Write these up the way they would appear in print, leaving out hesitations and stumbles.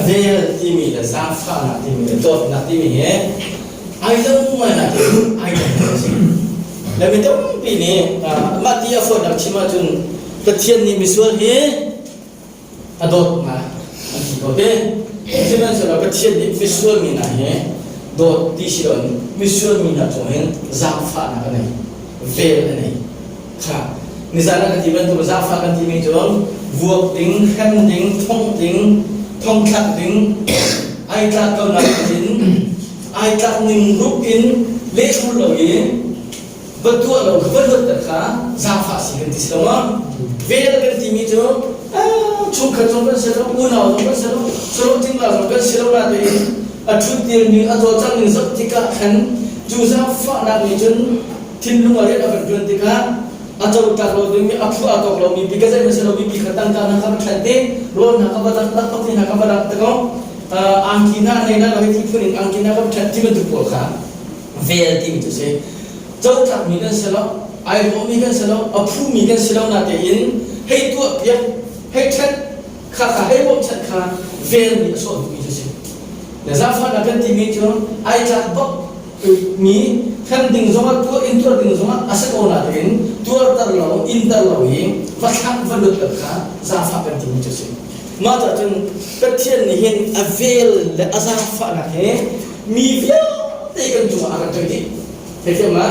Vel timi le zaangfahnak timi le dawtnak timi hi ai lo ngai na ti ai lo ngai si. Le mi tampi nih mah ti a fawinak chim ahcun Pathian nih misual hi a dawt hna an ti ko te. Sihmanhsehlaw Pathian nih misual mi hna hi dawt ti si loin misual mi hna cung hin zaangfahnak a nei, vel a nei. Kha nizan ah kan ti bantuk zaangfah kan timi cu vuak ding, hrem ding, thongh ding, thongthlak ding, ai tlak ko nak in ai tlak ning rup in lehrul lo i va tuah lo kha va luatter kha zaangfah si kan ti si lo maw? Vel kan timi cu chungkhat zong kan si lo, unau zong kan si lo, saruh cingla zong kan si lo natein a ṭhutdir ning a cawlcangh ning zoh tikah khan cu zaangfahnak nih cun thinlung a rian a van ṭuan tikah a cotlak lo dingmi a phu aa tawk lomi pi ka zeihmanh si lomi pi kha tangka hna kha va ṭhen te rawl hna kha va dak dak ti hna kha va dak te ko angki hna nei na lo hi phun in angki hna kha va ṭhen ti bantuk pawl kha vel timi cu si cotlakmi kan si lo ai rawhmi kan si lo a phumi kan si lo na tein hei tuah piak hei ṭhen kha kha hei bawmchanh kha vel nih a sawh duhmi cu si le zaangfahnak kan timi cu ai tlak bak mi hrem ding zongah tuah in tuar ding zongah a si ko nain tuarter lo inter lo i va thlak va lut kha zaangfah kan timi cu si. Mah cah cun Pathian nih hin a vel le a zaangfahnak he mi vialte kan cungah a kan toih dih. Theithiam ma?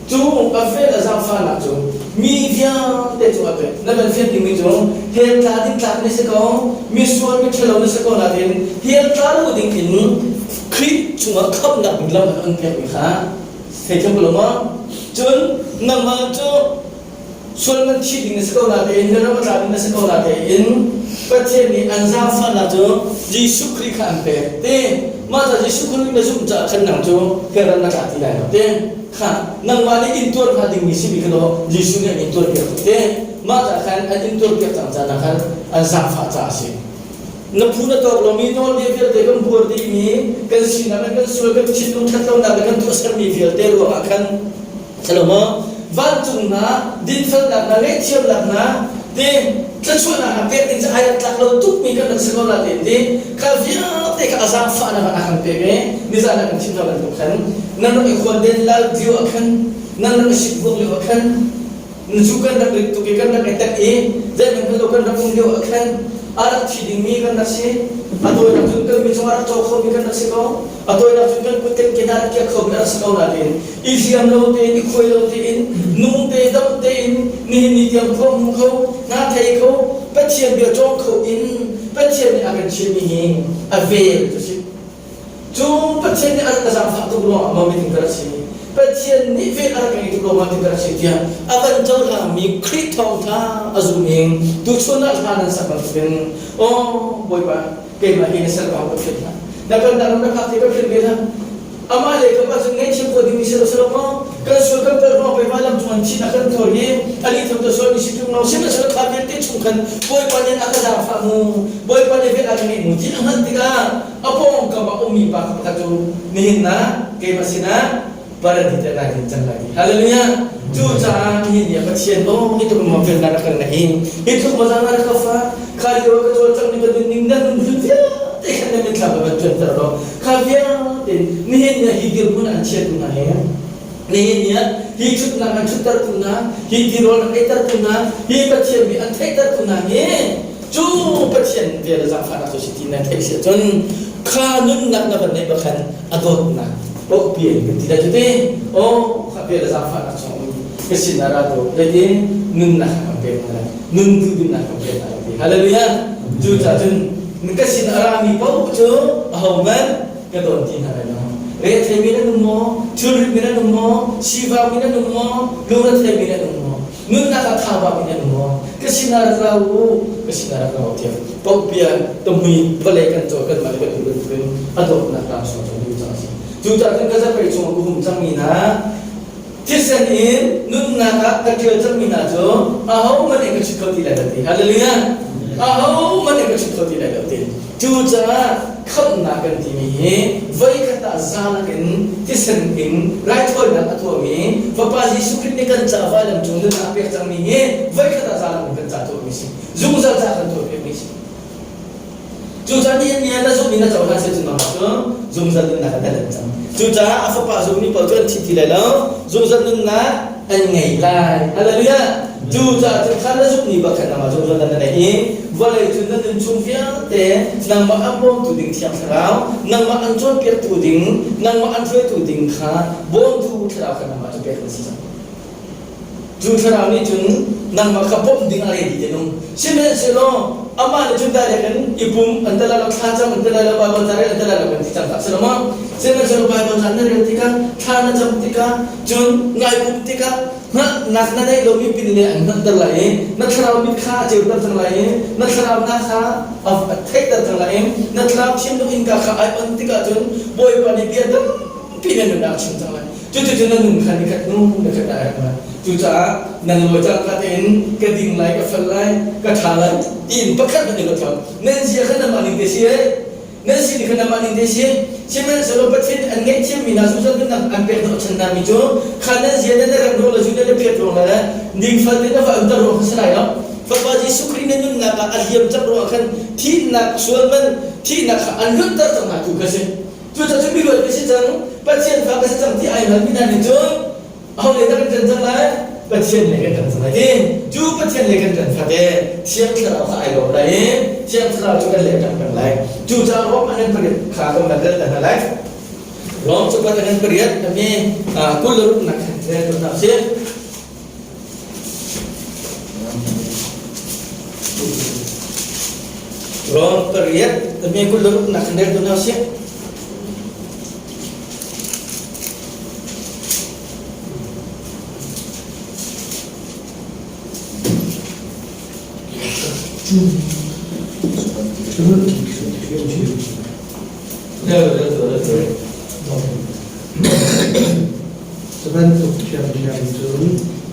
Cu a vel a zaangfahnak cu mi vialte cungah pek. Na kan fian dingmi cu hell tla ding tlak na si ko, misual miṭhalo na si ko nain hell tla lo ding in Khrih chungah khamhnak ding lam an pekmi kha theithiam ko lo maw? Cun nangmah cu sual man thi ding na si ko nain na ram a tla ding na si ko nain Pathian nih an zaangfahnak cu Jesuh Khrih kha an pek te mah ca Jesuh Khrih na zumh caah khan nang cu hell na tla ti lai lo te kha nangmah nih intuar hnga dingmi simi kha daw Jesuh nih an intuar piak tuk te mah ca khan an intuar piak cang caan ah khan an zaangfah caah a si na phu na tawk lomi nawlbia vialte kan buar dihmi kan sinak le kan sual kan thinlung ṭhatlonak le kan tuahsermi vialte ruangah khan Salomo vancung hna dinfelnak hna ngaihthiamnak hna te thluachuahnak hna pek ding cu ai rak tlak lo tukmi kan rak si ko la te ti kha vialte kha a zaangfahnak ah a kan pek i nizan ah kan chim hna bantuk khan nan rak i khuan den lal lio ah khan nan rak i sikvuak lio ah khan cu kan rak rit tuk i kan rak i tek i zeihmanh lo kan rak um lio ah khan a rak thi dingmi kan rak si a tawinak cun kan mi cungah rak caw khomi kan rak si ko a tawinak cun kan kut kan ke hna rak kiak khomi rak si ko nain i hliam lo tein i khuai lo tein nung te dam tein nihin ni tiang khua hmu kho hna thei kho Pathian bia cawng kho in Pathian nih a kan chimmi hi a vel cu si Cu Pathian nih a rak ka zaangfah tuk ruangah maw miting ka rak si? Pathian nih vel a rak ka ngei tuk ruangah ka rak si tiah a van cohlangmi Khrih thawngtha a zum ing tuchun ah hla nan sak bantukin aw Bawipa keimah hi na ser ko ka philh hlah na kan ram na phak ti ka philh ve hlah amah le ka pa cu ngaihchiam ko dingmi si lo si lo maw kan sual kan palh ruang pei lam cung an thi na kan thawl hi ali tham to sual mi si tung lo sihmanhsehlaw kha vialte chung khan Bawipa nih a ka zaangfah mu Bawipa nih vel a ka ngeih mu ti a hngalh tikah a pawngkam ah ummi pa pakhat cu nihin ah keimah sinah paradis ah nai din cang lai ti hallelujah cucaah nihin ni ah Pathian aw hi tluk ma felnak rak kan ngeih hi tluk ma zang rak ka fa kha lio ka cawlcang ni ka nun ning na nun hlun vialte khan na mitthlam ka van cuanter lo kha vialte nihin ni hi dirhmun an chiatu hna he nihin ni ah hi ṭhutnak an ṭhuttertu hna hi tirawl an eitertu hna hi Pathian mi an theihtertu hna hi Cu Pathian bia le zaangfahnak cu si ti na theih si ahcun kha nunnak na van neih bak khan a dawtnak oh pian kan ti lai cu te oh kha bia le zaangfahnak chung um ka sin ah ra tu zeitin nunnak kan pek hna lai nun duhdimnak kan pek hna lai ti hallelujah cu caah cun ka sin a rami paoh cu ahohmanh ka dawn ti hna lai lo retheimi nan um maw thilritmi nan um maw sivakmi nan um maw lungretheimi nan um maw nunnak ah tha bak in an um maw ka sinah rak ra u ka sinah rak ra u tiah pohbia tamui vawlei kan caw kan mah le kan um bantukin a dawtnak ram sung cu duh cang a si cucaah cun ka zapei chungah ka hum cangmi hna thisen in nunnak ah ka ṭial cangmi hna cu ahohmanh in ka chut kho ti lai lo ti hallelujah ahohmanh in ka chut kho ti lai lo ti Cucaah khamhnak kan timi hi voikhat ah zalak in thisen in raithawinak a tuahmi Fapa Jesuh Khrih nih kan caah vailam cung nunnak a pek cangmi hi voikhat ah zalak in kan caah tuahmi a si. Zungzal caah kan tuahpiakmi a si. Cucaah nihin ni ah na zumh i na cohlan si cun nangmah cu zungzal nunnak in na let cang. Cucaah a fapa zummi paoh cu an thi ti lai lo, zungzal nunnak an ngei lai. Hallelujah! Cucaah cun kha na zumh ni bak khan nangmah zungzal na neih i vawlei cu na nun chung vialte nangmah an bawmtu ding Thiang Thlarau, nangmah an cawnpiaktu ding, nangmah an hruaitu ding kha bawmtu Thlarau kha nangmah cu pek na si cang. Cu thlarau nih cun nangmah kha bawmh ding a ready te nung. Sihmanhsehlaw amah nih cun direct in i pum an ti lai lo, thlacam an ti lai lo, Baibal ca rel an ti lai lo kan ti cang tak si lo maw? Sihmanhsehlaw Baibal ca na rel tikah, thla na cam tikah, cun ngai pum tikah hngalhnak na neih lomi pin le an hngalhter lai i na thlarau mit kha a ceuter cang lai i na thlarau hna kha a theihter cang lai i na thlarau thinlung innka kha ai on tikah cun Bawipa nih bia tampi na nunnak a chim cang lai. Cuticun na nun kha nikhat hnu nikhat ah a herh lai. Cucaah nan lawi cangka tein ka ding lai, ka fel lai, ka ṭha lai tiin pakhat hmanh in ka thiam. Nan zia kha nanmah ning te si e. Nan sining kha nanmah ning te si. Sihmanhsehlaw Pathian nih an ngaihthiammi hna zungzal nunnak an pek hnawhchan hna mi cu kha nan zia nan rem ruang le zu nan i phiat ruang le ningfal te na va umter ruang kha si lai lo. Fapa Jesuh Khrih na nunnak ah a hliam cang ruangah khan thihnak sual man thihnak kha an luatter cang hna tu kha si. Cucaah cu miluat ka si cang, Pathian fa ka si cang ti ai hngalmi hna nih cun aho le dah kan ṭan cang lai? Pathian le kan ṭan cang lai ti. Cu Pathian le kan ṭan fate Thiang Thlarau kha ai lawm lai i Thiang Thlarau cu kan leh ṭang peng lai. Cucaah Rom a ngan pariat kha kan van rel hna lai. Rom cakuat a ngan pariat timi 20 le ruknak khan rel tuah hna usih. Rom pariat timi 20 le ruknak khan rel tuah hna usih. Cu bantuk ṭhiamṭhiam cun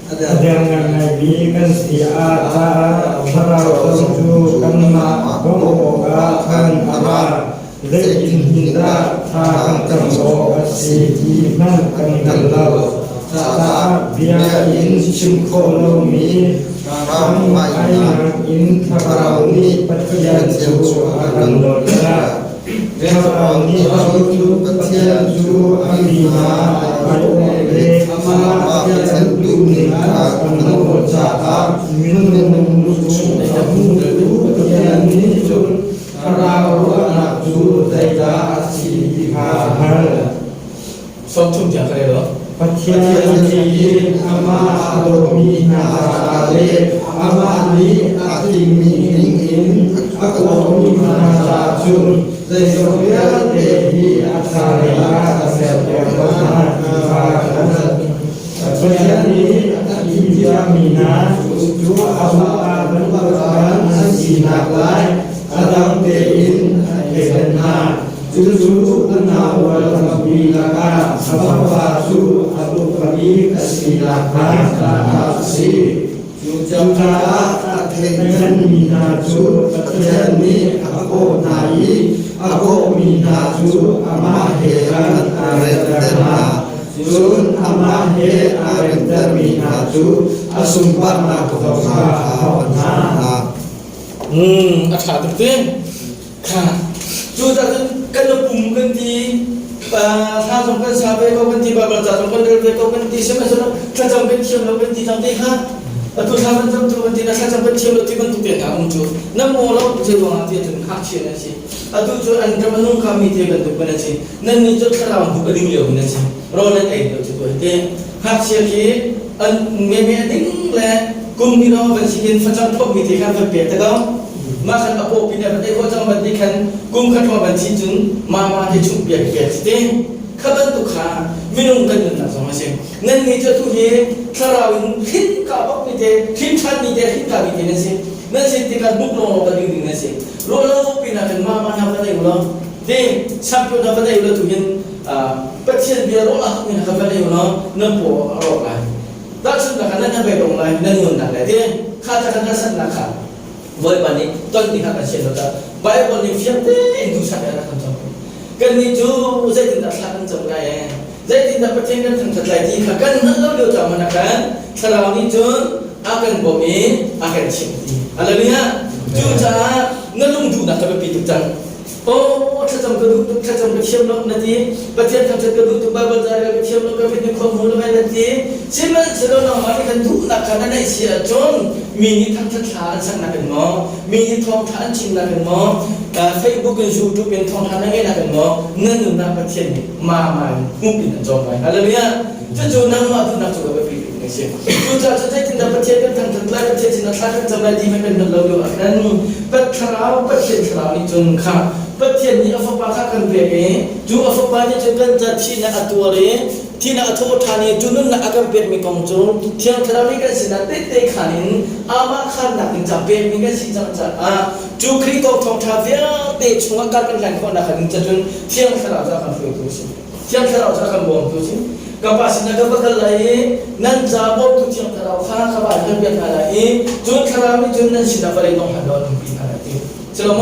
a A der ngaingaimi kan si ah caah thlarau zong cu kanmah bawmh awkah khan a ra. Zeitin dah thla kan cam awk a si ti hmanh kan hngal lo. Caah bia in chim khawh lomi hramhmainak in thlarau nih Pathian cu a kan nawlpiak. Thlarau nih cu Pathian cu a mi hna aiawh le amah Pathian duhning kha kan nawl caah minung chung a hmutu Pathian nih cun Thlarau ruahnak cu zeidah a si ti kha a hngalh. 30 tiang ka rel lo. Pathian nih amah a dawmi hna caah le amah nih a thimmi ningin a kawhmi hna caah cun zeizong vialte hi a ṭha lei ah a serpiak ko hna ti kha ka hngalh. Pathian nih a thim ciami hna cu amah bantukan an sinak lai a dang tein a thleidan hna. Cucu a naual tampi lakah a fapa cu a upa bik a sinak hnga caah a si. Cucaah a thleidanmi hna cu Pathian nih a kawh hna i a kawhmi hna cu amah he khan aa remter hna. Cun amah he aa remtermi hna cu a sunparnak zong kha a hawt hna. A ṭha tuk te. Kha cucaah cun kan pum kan ti thla zong kan sa ve ko kan ti Baibal ca zong kan rel ve ko kan ti sihmanhsehlaw thlacam kan thiam lo kan ti cang te kha atu thla kan cam tu kan ti na thlacam kan thiam lo ti bantuk te hna um cu na maw lo zei ruangah ti ahcun ngakchia nan si atu cu an ram a nung kami te bantuk nan si nan nih cu thlarau hnuk a ding lio nan si rawl nan ei lio cu tu te ngakchia khi an meme a ding le kum ni lo van si in facang phawmmi te khan van pek te ko mah khan a paw pin van ei khawh cang van ti khan kum khat hrawng van si cun mama te chung piak piak si te kha bantuk kha minung kan nunnak zong a si nan nih cu atu hi thlarau in hrin ka bak mi te hrin ṭhan mi te hrin ka mi te nan si nan sin tikah hnuk lawng lawng ka ding ding nan si ruah lo pin ah khan mama hna van ei u law te champion hna van ei u law tu hin Pathian bia ruah ah min kha van ei u law nan paw a rawk lai Tahchunhnak ah nan hnabei dong lai, nan nunnak le ti kha kha kan harsatnak kha Bawipa nih ton ti kha kan sian lo caah Bible nih fiang tein duhsak in a rak kan cawnpiak. Kannih cu zeitindah thla kan cam lai ee, zeitindah Pathian kan thangṭhat lai ti kha kan hngalh lo lio caan hmanh ah khan Thlarau nih cun a kan bawmh i a kan chimh ti. Hallelujah! Cucaah Na lungduhnak ka biapi tuk cang. Aw, thlacam ka duh tuk, thlacam ka thiam lo na ti. Pathian thangṭhat ka duh tuk, Baibal ca rel ka thiam lo, ka mit nih khua hmu lo ai na ti. Sihmanhsehlaw nangmah nih kan duhnak kha na neih si ahcun mi nih thangṭhat hla an saknak in maw, mi nih thawngṭha an chimnak in maw, Facebook in YouTube in thawngṭha na ngeihnak in maw, na nunnak Pathian nih mama in hmuh in an cawm lai. Hallelujah! Cucu nangmah duhnak cu ka biapi bik a si. Cucaah cu zeitindah Pathian kan thangṭhat lai, Pathian sinah thla kan cam lai ti hmanh kan hngalh lo lio ah khan Thlarau, Pathian Thlarau nih cun kha Pathian nih a Fapa kha kan pek i cu a Fapa nih cun kan ca thihnak a tuar i thihnak a thawh ṭhan i cu nunnak a kan pekmi kong cu Thiang Thlarau nih kan sinah tehte khaan in amah khaannak ding ca pekmi kan si cang caah cu Khrih kong thawngṭha vialte chungah kar kan hlan khawhnak ding ca cun Thiang Thlarau cu a kan hruaitu a si. Thiang Thlarau cu a kan bawmtu a si. Ka Pa sinah ka va kal lai i nan ca bawmtu Thiang Thlarau kha ka va kan biak hna lai i cu Thlarau nih cun nan sinah vawlei dongh hlan lo an umpi hna lai ti. Silo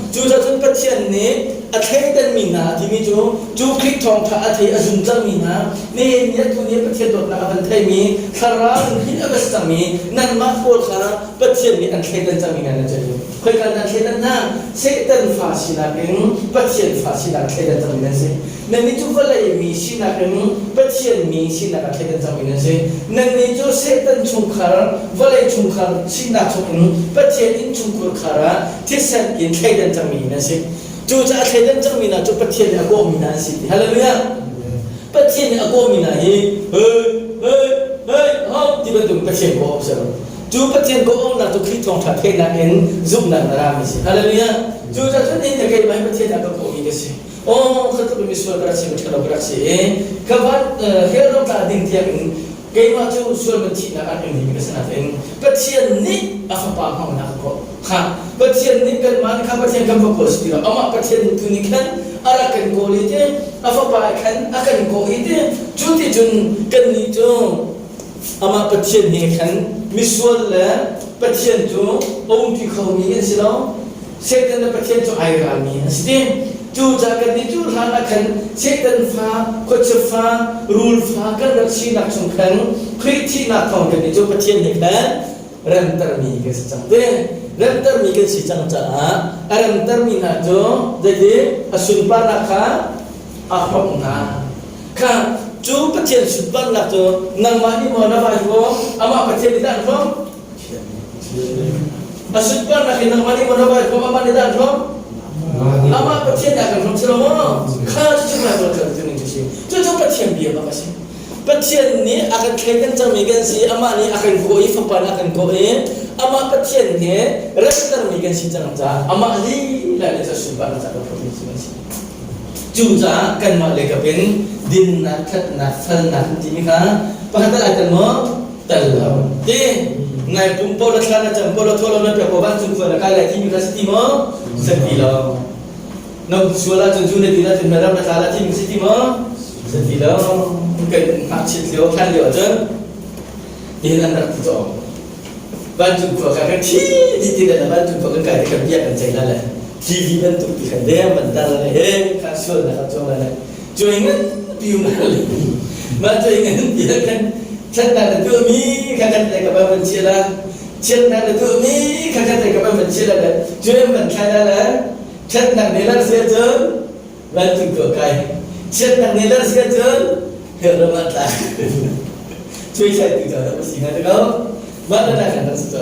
Cucaah cun Pathian nih a thleidanmi hna a timi cu cu Khrih thawngṭha a thei a zum cangmi hna nihin ni atu ni Pathian dawtnak a van theimi thlarau in hin a va si cangmi nanmah pawl kha Pathian nih an thleidan cangmi hna nan si. Khoika nan thleidan hna? Satan fa sinak in Pathian fa sinak thleidan cangmi nan si. Nannih cu vawlei mi sinak in Pathian mi sinak ah thleidan cangmi nan si. Nannih cu Satan chungkhar, vawlei chungkhar sinak chungin Pathian innchungkhur khar ah thisen in thleidan cangmi nan si. Cucaah thleidan cangmi hna cu Pathian nih a kawhmi hna an si ti. Hallelujah! Pathian nih a kawhmi hna hi hei, hei, hei, ho ti bantuk Pathian kawh awk si lo. Cu Pathian kawh awknak cu Khrih thawngṭha theihnak in zumhnak na rami si. Hallelujah! Cucaah cun nihin na keimah hi Pathian nih a ka kawhmi ka si. Aw, kha tluk in misual ka rak si, miṭhalo ka rak si i ka van hell ram tla ding tiang in keimah cu sual man thihnak an ing dingmi ka si nain Pathian nih a fapa hmangnak ka kawh. Kha Pathian nih kanmah nih kha Pathian kan va kawl si ti lo. Amah Pathian tu nih khan a rak kan kawl i ti a fapa khan a kan kawh i ti cu ti cun kannih cu amah Pathian he khan misual le Pathian cu a umpi khomi an si lo. Satan le Pathian cu ai ralmi an si ti. Cucaah kannih cu hlan ah khan Satan fa, khuachia fa, rul fa kan rak sinak chung khan Khrih thihnak thawng kannih cu Pathian he khan remtermi kan si cang ti. Remtermi kan si cang caah a remtermi hna cu zeiti a sunparnak kha a hrawmh hna. Kha cu Pathian sunparnak cu nangmah nih maw na vai maw amah Pathian nih dah an hrawmh? A sunparnak in nangmah nih maw na vai hrawm amah nih dah an hrawm? Amah Pathian dah kan hrawm si lo maw? Kha cucu Bible kan tu ning cu si. Cucu Pathian bia bak a si. Pathian nih a kan thleidan cangmi kan si, amah nih a kan kawh i Fapa nih a kan kawh i amah Pathian he remtermi kan si cang caah amah lila nih cu sunparnak ca kan hrawmmi cu kan si. Cucaah kanmah lei kap in dinnak, ṭhatnak, felnak an timi kha pakhat tal ai tel maw? Tel lo. Ti nai pum pawl a thla na cam pawl a thaw lo na pek pawl vancung khua na kai lai timi kha si ti maw? Si ti lo. Na sual ahcun zu na din ahcun na ram na tla la timi si ti maw? Si ti lo. Kan ngakchiat lio, hlan lio ahcun tihin an rak ti cawm. Vancung khua kha kan thi ti ti le vancung khua kan kai te kan bia kan ceih la le TV bantuk ti khan deng ban tar le he kha sual na kan cong la le cuai ngan piu na le ma cuai ngan pi kan chat na na tu mi kha kan le ka ba ban chia la chiat na na tu mi kha kan le ka ba ban chia la le cuai ban thlai la le chat na ne la sia cun vancung khua kai chiatnak nih lar si ahcun hell ram ah tla cuai thlai tu ca dah si hnga ti ko mah na kan rak si to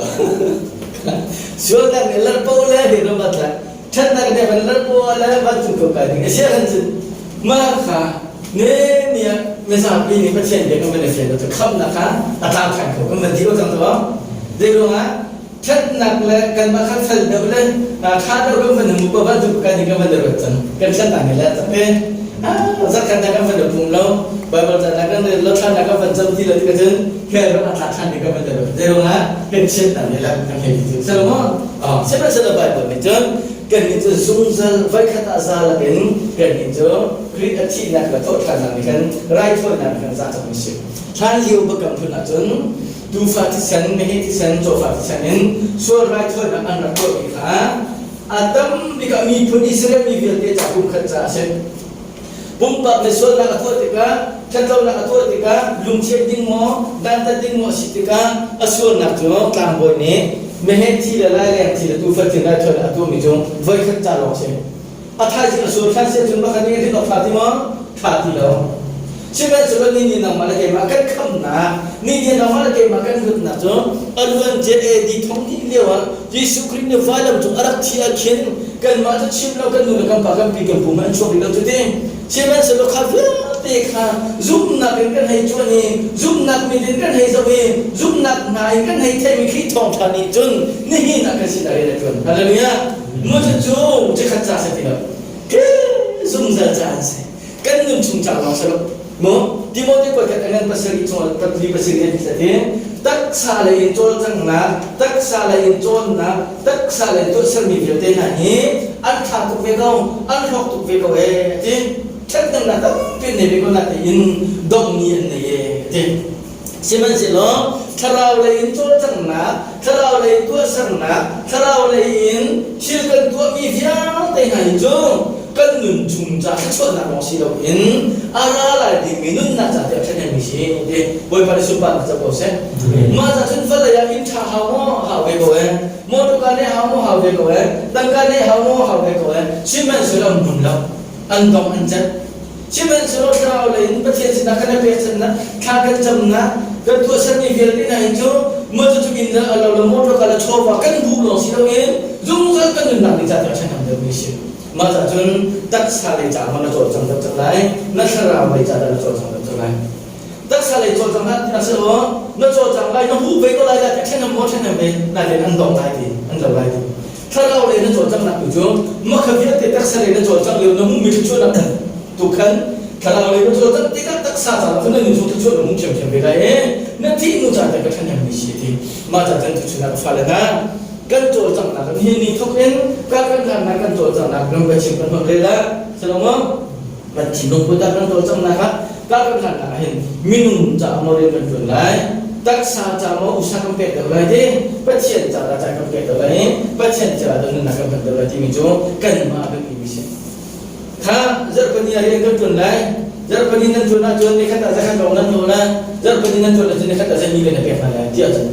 sualnak nih lar po le hell ram ah tla ṭhatnak nih van lar po le vancung khua kai ding a si ahcun cun mah kha ne nia mizapi nih Pathian bia kan van i fian cu khamnak kha a tlau ṭhan kho kan van ti ko cang to zei ruangah ṭhatnak le kanmah kha fel deuh le ṭha deuh kan van hmu ko bantuk kan kan van ruat cang kan ṭhatnak nih le cang zakhat na kan van pum lo Bible ca na kan rel lo thla na kan van cam ti lo ti cun hell ram a tla ṭhan ni kan van ruat zei ruangah kan chiatnak nih le kan hei ti cu selo maw sihmanhsehlaw Bible nih cun kan nih cu zungzal voikhat ah za lakin kan nih cu Khrih a thihnak le thawhṭhannak nih khan raithawinak kan za cang mi si hlan lio biakam phun ahcun Tuufa thisen, meheh thisen, cawfa thisen in sual raithawinak an rak tuahmi kha a tam bik ah miphun Israel mi vialte ca pumkhat ca a si. Pumpak nih sualnak a tuah tikah, ṭhatlonak a tuah tikah, lungcheh ding maw, dantat ding maw a si tikah a sualnak cu tlangbawi nih Meheh thi le laileng thi le tuufa thi raithawi a tuahmi cu voikhat ca lawng si. A thaizing a sur than si ahcun pakhat nih rin awk ṭha ti maw? Ṭha ti lo. Sihmanhsehlaw ni nih nangmah le keimah kan khamhnak, ni nih nangmah le keimah kan luatnak cu a luancia AD 2000 lio ah Jesuh Khrih nih vailam cung a rak thi ah khin kanmah cu chim lo kan nu le kan pa kan pi kan pu hmanh an chuak rih lo cu ti. Sihmanhsehlaw kha vialte kha zumhnak in kan hei cuan i zumhnak mit in kan hei zoh i zumhnak hna in kan hei theihmi Khrih thawngṭha nih cun nihin ah kan sinah rian a ṭuan. Hallelujah! Moses cu chikkhat ca si ti lo. Zungzal ca an si. Kan nun chung ca lawng si lo. Mu Timote kuat a ngan pasarih chung patli pasarih an ti taksa lei in cawlcanghnak, taksa lei in cawnnak, taksa lei in tuahsermi vialte hna hi an ṭha tuk ve ko, an hlawk tuk ve ko ee ti. Ṭhathnemnak tampi an nei ve ko natein dongh ni an nei ee ti. Sihmanhsehlaw thlarau lei in cawlcanghnak, thlarau lei in tuahsernak, thlarau lei in thil kan tuahmi vialte hna hi cu kan nun chung ca thluachuahnak lawng si loin a ra lai dingmi nunnak ca tiah ṭhahnemmi si ti Bawipa nih sunparnak co ko seh. Mah ca cun vawlei ah inn ṭha hau maw hau ve ko ee, motor ne hau maw hau ve ko ee, tangka ne hau maw hau ve ko ee, sihmanhsehlaw an hmun lo, an dong an cat. Sihmanhsehlaw thlarau lei in Pathian sinah kan i pekchanhnak, thla kan camnak, kan tuahsermi vialte hna hi cu maw cucu inn le a lo le motor ka le chawva kan duh lawng si loin zungzal kan nunnak ding ca tiang ṭhahnem deuhmi a si. Mah cah cun taksa lei ca maw na cawlcang deuh cang lai, na thlarau lei ca dah na cawlcang deuh cang lai. Taksa lei cawlcang hlah ti si law na cawlcang lai, na huh ve ko lai dah ti ṭhahnem maw ṭhahnem ve, nain an dong lai ti, an lo lai ti. Thlarau lei na cawlcanghnak tu cu makha vialte taksa lei na cawlcangh lio na hmuhmi thluachuahnak tu khan thlarau lei na cawlcangh tikah taksa caah cun na nun chung thluachuah na hmu ṭhiamṭhiam ve lai i na thih hnu caan te ka ṭhahnemmi si ti mah ca cun tuchun ah ka fale hna kan cawlcanghnak nihin ni thawk in ka kan hlannak kan cawlcanghnak ram ka chim kan hmang rel ah silo kan thinlung put ah kan cawlcanghnak ah ka kan hlannak ah hin minung caah maw rian kan ṭuan lai taksa ca maw usa kan pek deuh lai ti Pathian ca dah ca kan pek deuh lai i Pathian ca dah nunnak kan hman deuh lai timi cu kanmah biapi mi si kha zarhpini ah rian kan ṭuan lai zarhpini nan ṭuan ahcun nikhat ah zakhat lawng nan hlawh lai zarhpini nan ṭuan ahcun nikhat ah zani kan pek hna lai tiah cun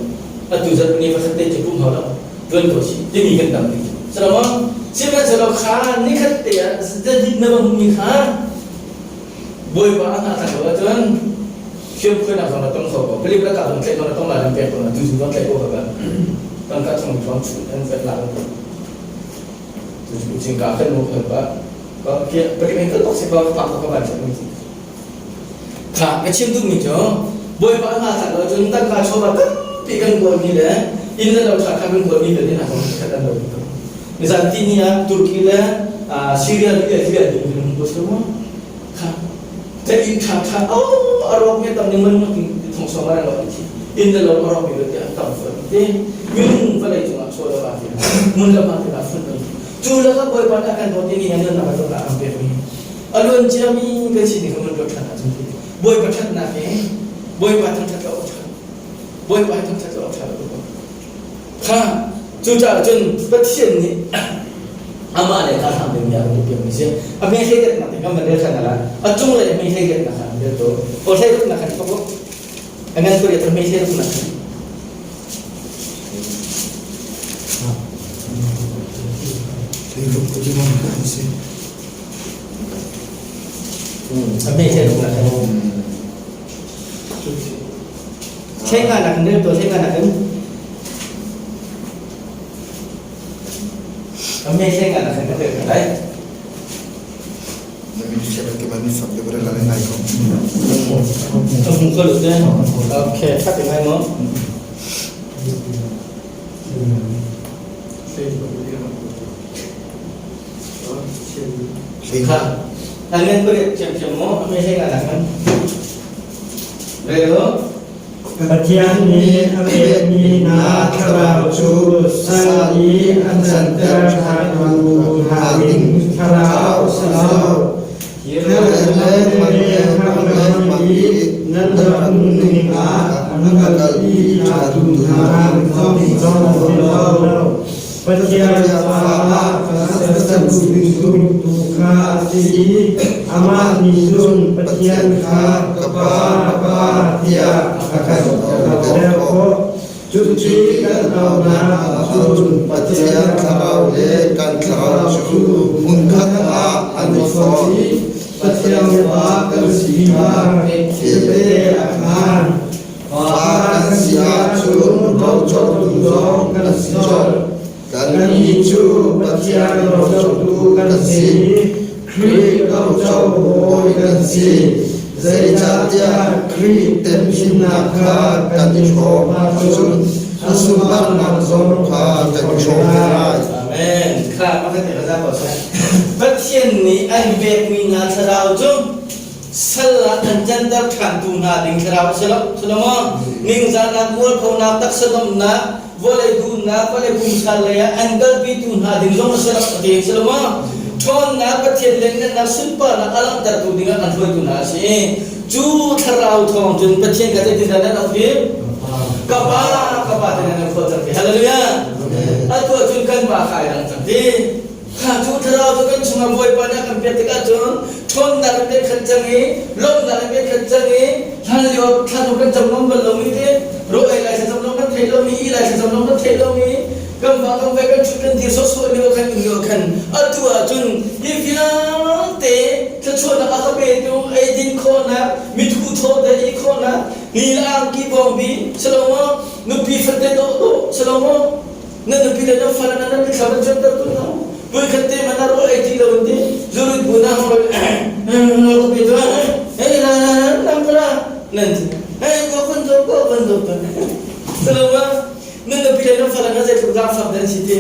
atu zarhpini pakhat te cu pum hau lo ṭuan ko si timi kan tam bik silo sihmanhsehlaw kha nikhat te ah zani na va hmuhmi kha Bawipa a hna lo ahcun hriamkhuainak zong na tong kho ko. Philip lakah zong tlaih zong na tong lai nan pek ko na tu zong tlaih ko ka tangka chung thong chung an vet la ko. Tu cu jingka kan mu khon ba. Ba kia palik in kal si ba pa ko ka ban chat mi. Kha ka chim duh mi cu Bawipa a hna lo ahcun tangka chawva tampi kan kawl mi le inn le lo tha kha kan kawl mi vialte hna zong khat an lo. Nizan ti ni ah Turkey le Syria le Israel ding ko si mu. Kha ta inn tha tha oh a rawk mi tam ning man ti thong song ma lo ti inn le lo a rawk mi te an tam fun ti minung vawlei cungah chaw la ti mun la ma ti la fun cu la ka bawipa na kan dawt ni nan na ka na am pek mi alun cia mi kan si ni ka mun lo than ah cun ti bawipa thatnak he bawipa thangthat lo tha bawipa thangthat lo tha lo Kha cucaah cun Pathian nih amah le kha hram ding a rak piakmi si. A hme hleikhatnak te kan van rel ṭhan la. A cunglei a hme hleikhatnak kha an rel to. O hleiruknak khan thawk u. A ngan ko a hme hleiruknak khan. A hme hleiruknak khan. Thlenganak in rel tuah thlenganak in. Ame thlenganak in ka rel lai. Hmu ko lu te. Okay, that ngai mo. Kha. Angen ko thiam thiam mo ame thlenganak in. Pathian nih a pekmi hna thlarau cu sal i an canter ṭhantu hna ding thlarau a si lo. Thil le hmang i nan rak nunning ah an kalpi ṭhantu hna zong a si lo. Pathian caah kan zumtu kha a si i amah nih cun Pathian kha ka Pa, ka Pa tiah a kan auhter khawh. Cuti kan aunak ahcun Pathian thlarau le kan thlarau cu hmunkhat ah an i fawm. Pathian fa kan si kha tehte a khaan. Fa kan si ahcun rocotu zong kan si colh. Kannih cu Pathian rocotu kan si. Khrih roco bawi kan si. Zeicahtiah Khrih temhinnak kha kan i hrawm ahcun a sunparnak zong kha kan i hrawm ve lai. Amen. Kha pakhat te ka ko seh. Pathian nih an pekmi hna thlarau cu sal ah an canter ṭhantu hna ding thlarau a si lo. Si lo maw? Ningzahnak, mualphonak, taksa domnak, vawlei duhnak, vawlei pumsa lei ah an kalpitu hna ding zong a si lo a ti si lo maw? Ṭhawnnak Pathian lianngannak sunparnak a langhtertu dingah an hruaitu hna a si. Cu thlarau thawng cun Pathian kha zeitindah nan auh hi? Ka Pa, ka Pa ti nan khual cang ti. Hallelujah! Atu ahcun kan Pa kha ai dang cang ti. Kha cu thlarau cu kan chungah Bawipa nih a kan pek tikah cun ṭhawnnak in kan khat cang i lawmhnak in kan khat cang i hlan lio thla kan cam ngam bal lomi te rawl ei lai thlacam lawng kan theih lomi ih lai thlacam lawng kan theih lomi kan va kan vai kan ṭhut kan dir sawhsawh lio khan in lio khan atu ahcun hi vialte thluachuahnak a ka petu eidin khawhnak mithu thaw te i khawhnak ni le angki bawngbi silo nupi fate dawh dawh silo na nupi le na fale na nan thla nan cuanter tu hna voi khat te man ro ei ti lo in ti zurut bu na hong lo ko pe tu hey la la la la nan ti hey ko kon zo ko kon zo to salama nan nupi le na fale na zei tluk zang fak dan si ti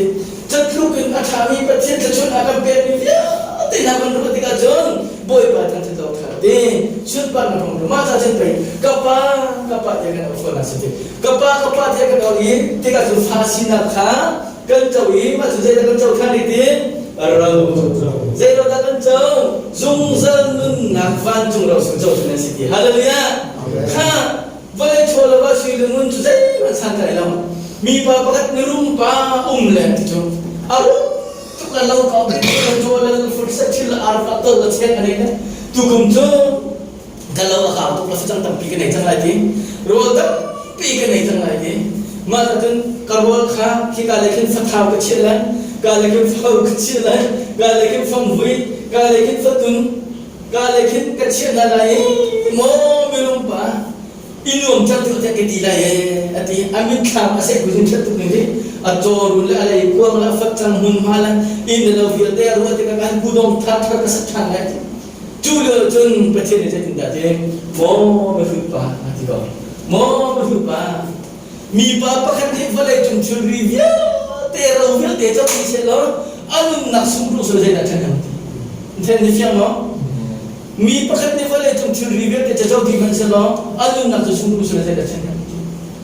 catluk in a ṭhami Pathian thluachuah a kan pekmi vialte hna kan ruah tikah cun Bawipa thangṭhat awk ṭha ti sunparnak hong mah ca cun pei ka pa ka pa tiah kan auh si ti Ka pa ka pa tiah kan auh i tikah cun fa sinak kha kan co i mah cu zeidah kan co ṭhan i ti ro zeidah dah kan co zungzal nunnak vancung ro sung co cu nan si ti hallelujah kha vawlei chaw lo ah sui le ngun cu zeihmanh santlai lo mipa pakhat mirum pa um le ti cu a rum tuk la lo ko te chaw le fur set thil la ar fa tol la chen anei ne tukum cu ka lo a kau tuk la facang tampi ka nei cang lai ti rawl tampi ka nei cang lai ti mah cun ka rawl kha khika lei khin fathau ka chiah lai ka lei khin fau ka chiah lai ka lei khin fangvui ka lei khin fatun ka lei khin ka chiah hna lai i maw minung pa i nuam cang tu tiah ka ti lai e a ti a mitthlam a seh kuzin ṭhat tuk ning a caw run le a lei kuang le a fat cang hmunhma le inn le lo vialte a ruah tikah kan kudong thar thar ka sak ṭhan lai ti Cu lio cun Pathian nih zeitindah ti maw mihrut pa a ti ko. Maw mihrut pa mipa pakhat nih vawlei cung thilri vialte ro vialte co dih seh law a nunnak sung ru zeidah ṭhen ti. Then ni fiang maw? Mi pakhat nih vawlei cung thilri vialte co dih hmanh seh law a nunnak cu sung ru zeidah ṭhen ti.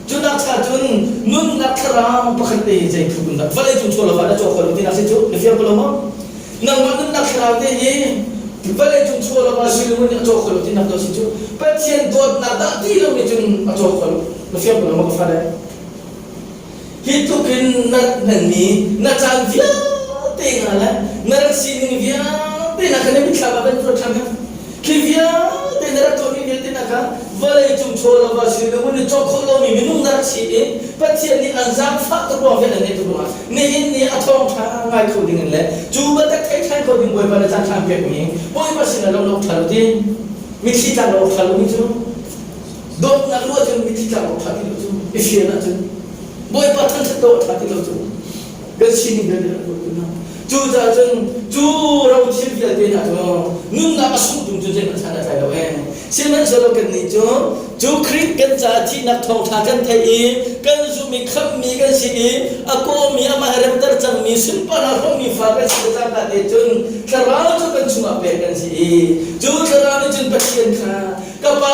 Cu nak cha cun nunnak thlarau pakhat te zei tluk in dah vawlei cung chaw lo ah na caw kho lo ti nak si cu na fiang ko lo maw? Nangmah nunnak thlarau te hi vawlei cung chaw lo ah sui nih a caw kho lo ti nak to si cu Pathian dawtnak dah ti lo nih cun a caw kho lo na fiang ko lo maw ka fale hi tluk in na hmanmi na caan vialte nga le na rak sining vialte na kha na mitthlam ah kan tuah ṭhan Khi vialte na rak tuahmi vialte hna kha vawlei cung chaw lo va si lo in cawk khawh lomi minung na rak si i Pathian nih an zaangfah tuk ruang vialte nih tuk ruangah nihin ni a thawngṭha ngai kho ding in le cu bantuk thei ṭhan kho ding Bawipa na caan ṭha pekmi Bawipa sinah lo lo ṭha lo ti mitthli tlak lo ṭha lomi cu dawtnak ruah cun mitthli tlak lo ṭha ti lo cu i fian ahcun Bawipa thangṭhat lo ṭha ti lo cu kan sining vialte rak ruat hna. Cucaah cun cu ro thil vialte hna cu nunnak a sungh tung cu zeihmanh san a tlai lo ee. Sihmanhsehlaw kannih cu cu Khrih kan caah thihnak thawngṭha kan theih i kan zumh i khamhmi kan si i a kawmi amah he remter cangmi sunparnak hrawmmi fa kan si le cangka te cun thlarau cu kan chungah pek kan si i cu thlarau nih cun Pathian kha ka pa